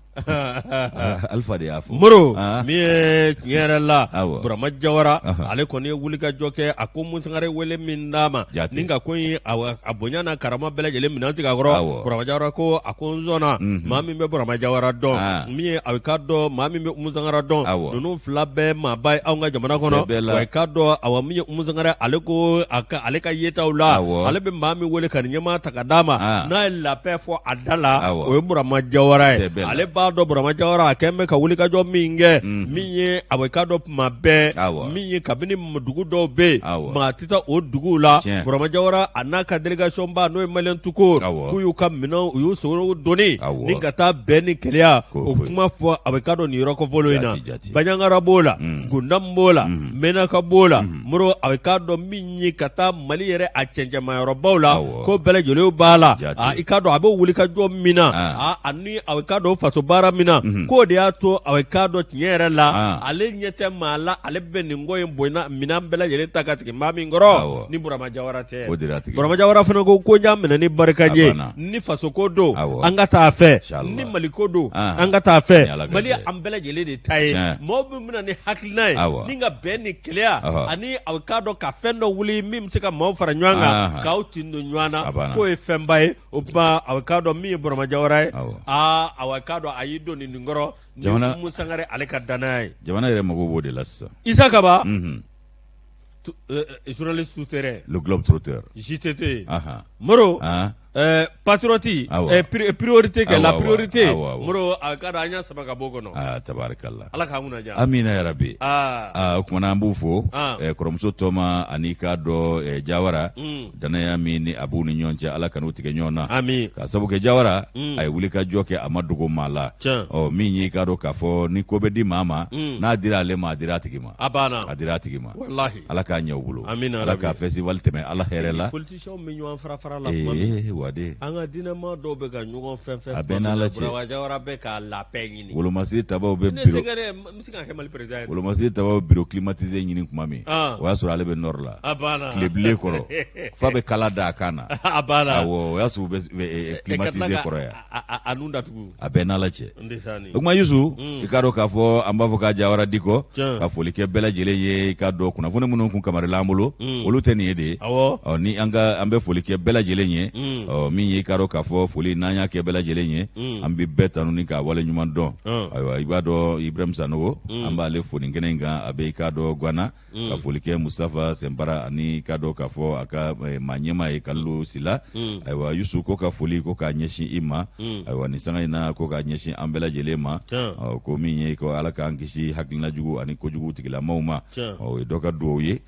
A: Ah, Alpha de y'a fɔ.
B: Moro
A: Ah.
B: min ye tiɲɛ yɛrɛ la
A: Awɔ.
B: Burama Jawara
A: Ahan.
B: ale kɔni ye wulikajɔ kɛ a ko Umu Sangare wele min d'a ma
A: Jate.
B: ni ka ko in a bonya n'a karama bɛɛ lajɛlen minɛn tigɛ a kɔrɔ
A: Awɔ.
B: Burama Jawara ko a ko n sɔnna
A: Mhm.
B: maa min bɛ Burama Jawara dɔn
A: Ah.
B: min ye a k'a dɔn maa min bɛ Umu Sangare dɔn
A: Awɔ.
B: ninnu fila bɛɛ maaba ye anw ka jamana kɔnɔ
A: Sɛbɛ la.
B: wa i k'a dɔn awa min ye Umu Sangare ale ko a ka ale ka yetaw la
A: Awɔ.
B: ale bɛ maa min wele ka nin ɲɛmaa ta ka d'a ma
A: Ah.
B: n'a ye la paix fɔ a da la
A: Awɔ.
B: o ye Burama Jawara ye
A: Sɛbɛ la.
B: ale b'a k'a dɔn Burama Jawara a kɛn bɛ ka wulikajɔ min kɛ min ye a i k'a dɔn tuma bɛɛ min ye kabini dugu dɔw bɛ yen maa tɛ taa o duguw la Burama Jawara a n'a ka délégation ba n'o ye Malien tout court k'u y'u ka minɛnw u y'u sogo doni ni ka taa bɛn ni kelenya o kuma fɔ a i k'a dɔn nin yɔrɔ kofɔlen in na Banjagara b'o la Gundam b'o la Menaka b'o la Moro a i k'a dɔn min ye ka taa mali yɛrɛ a cɛncɛnmayɔrɔbaw la ko bɛɛ lajɛlen b'a la i k'a dɔn a bɛ wulikajɔ min na ani a k'a dɔn faso baara min na mhm. k'o de y'a to a k'a dɔn tiɲɛ yɛrɛ la ale ɲɛ tɛ maa la ale bɛ nin ko in bonya minɛn bɛɛ lajɛlen ta ka sigi maa min kɔrɔ ni Burama Jawara tɛ Burama Jawara fana ko ko n y'a minɛ ni barika ye ni faso ko don an ka taa a fɛ ni mali ko don an ka taa a fɛ mali an bɛɛ lajɛlen de ta ye mɔgɔ min bɛna ni hakilina ye ni ka bɛn ni kelenya ani a k'a dɔn ka fɛn dɔ wuli min bɛ se ka maaw fara ɲɔgɔn kan k'aw tin don ɲɔgɔn na k'o ye fɛnba ye o tuma a k'a dɔn min ye Burama Jawara ye aa a k'a dɔn a y'i don nin kɔrɔ ni Umu Sangare ale ka danaya ye
A: jamana yɛrɛ mago b'o de la sisan
B: Isa Kaba journaliste souterrain
A: le globe trotteur
B: JTT Moro patriote priorité kɛ la priorité Moro a k'a dɔn an y'a sama ka bɔ
A: kɔnɔ aa tabarikala
B: Ala k'an kunna diya
A: amina yarabi aa o tuma na an b'u fo kɔrɔmuso Tɔma ani k'a dɔn Jawara danaya min ni a b'u ni ɲɔgɔn cɛ Ala kan'u tigɛ ɲɔgɔn na
B: ami
A: ka sabu kɛ Jawara a ye wulikajɔ kɛ a ma dogo maa la ɔ min ye i k'a dɔn k'a fɔ ni ko bɛ di maa ma n'a dira ale ma a dira a tigi ma
B: a banna
A: a dira a tigi ma
B: walahi
A: Ala k'a ɲɛ u bolo amina Ala ka festival tɛmɛ Ala hɛrɛ la
B: politiciens bɛ ɲɔgɔn fara fara la tuma min
A: ee wade
B: an ka diinɛmaa dɔw bɛ ka ɲɔgɔn fɛn fɛn
A: A bɛɛ n'Ala cɛ.
B: Burama Jawara bɛ ka la paix ɲini
A: wolomasiri tabaw bɛ
B: ne
A: bureau
B: se kɛ n bɛ se ka kɛ Mali président ye
A: wolomasiri tabaw bureau climatisé ɲini tuma min
B: Ah.
A: o y'a sɔrɔ ale bɛ nord la
B: a banna
A: tile bilen kɔrɔ f'a bɛ kala da a kan na
B: a banna
A: awɔ o y'a sɔrɔ u bɛ
B: E ka tila
A: climatisé
B: ka
A: kɔrɔ yan
B: a nun datugu
A: a bɛɛ n'Ala cɛ o tuma Yusu mm. i k'a dɔn k'a fɔ an b'a fɔ ka Jawara Dikɔ ka foli kɛ bɛɛ lajɛlen ye i k'a dɔn kunnafoni minnu kun kamarila an bolo mm. olu tɛ nin ye de ye ɔ ni an ka an bɛ foli kɛ bɛɛ lajɛlen ye mm. ɔ min ye i k'a dɔn k'a fɔ foli n'an y'a kɛ bɛɛ lajɛlen ye an bɛ bɛɛ tanu ni k'a wale ɲuman dɔn ayiwa i b'a dɔn Ibrahim Sanogo an b'ale fo nin kɛnɛ in kan a bɛ i k'a dɔn Gwana Mm. ka foli kɛ Mustafa Sɛnpara ani k'a dɔn k'a fɔ a ka eh, maa ɲɛmaa ye Kalilu Sila mm. ayiwa Yusu ko ka foli ko k'a ɲɛsin i ma mm. ayiwa nin sanga in na ko k'a ɲɛsin an bɛɛ lajɛlen ma ko min ye ko Ala k'an kisi hakilina jugu ani kojugu tigilamaw ma o ye dɔ ka duwawu ye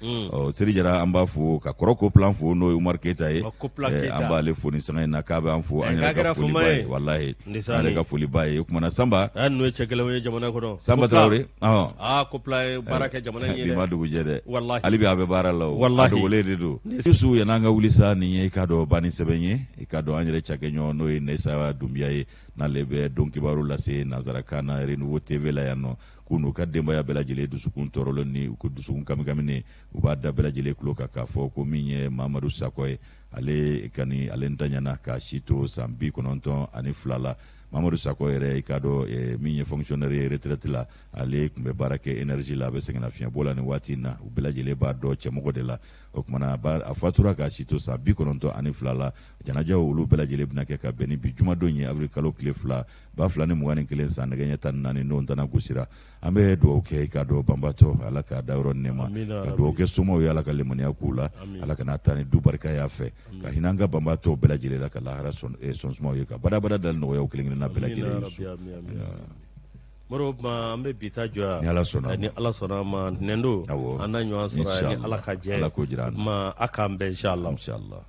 A: Seri Jara an b'a fo ka kɔrɔ Koplan fo n'o ye Umaru Keyita ye eh, an b'ale fo nin sanga in na k'a bɛ an fo an
B: eh,
A: yɛrɛ ka foli b'a ye walahi an yɛrɛ ka foli b'a ye o kumana Sanba
B: ninnu ye cɛ gɛlɛnw ye jamana kɔnɔ
A: Sanba Tarawele
B: aa Koplan ye baara kɛ jamana in ye
A: dɛ bi ma dugu jɛ dɛ walahi hali bi a bɛ baara la o walahi a dogolen de don Yusu yan'an ka wuli sa nin ye i k'a dɔn banni sɛbɛn ye i k'a dɔn an yɛrɛ cakɛɲɔgɔn n'o ye Nesa Dunbiya ye n'ale bɛ don kibaru lase nansarakan na Renouveau TV la yan nɔ k'u n'u ka denbaya bɛɛ lajɛlen dusukun tɔɔrɔlen ni u ko dusukun kamikaminen u b'a da bɛɛ lajɛlen tulo kan k'a fɔ ko min ye Mamadu Sakɔ ye ale kani ale ntanyana k'a si to san 92 la Mamadu Sakɔ yɛrɛ i k'a dɔn eh, min ye fonctionnaire ye retraite la ale tun bɛ baara kɛ énergie la a bɛ sɛgɛnnafiɲɛbɔ la nin waati in na u bɛɛ lajɛlen b'a dɔn cɛmɔgɔ de la o tuma na a fatura k'a si to san 92 la janajaw olu bɛɛ lajɛlen bɛna kɛ ka bɛn ni bi jumadon ye avril kalo tile 2 2021 san nɛgɛ ɲɛ 14 n'o ntana gosira an bɛ dugawu kɛ i k'a dɔn banbaatɔ ala k'a dayɔrɔ nɛɛma ka dugawu kɛ somaw ye ala ka limaniya k'u la ala ka n'a taa ni du barika y'a fɛ ka hinɛ an ka banbaatɔw bɛɛ lajɛlen la ka lahara eh, sɔn sumaw ye ka badabada dali nɔgɔya u kelen kelenna bɛɛ lajɛlen
B: ye Moro tuma an bɛ bi ta jɔ yan
A: ni ala sɔnna
B: ni ala sɔnna a ma ntɛnɛn don an na ɲɔgɔn sɔrɔ yan ni ala ka jɛ
A: ala k'o jira
B: an na tuma a k'an bɛn
A: inshallah inshallah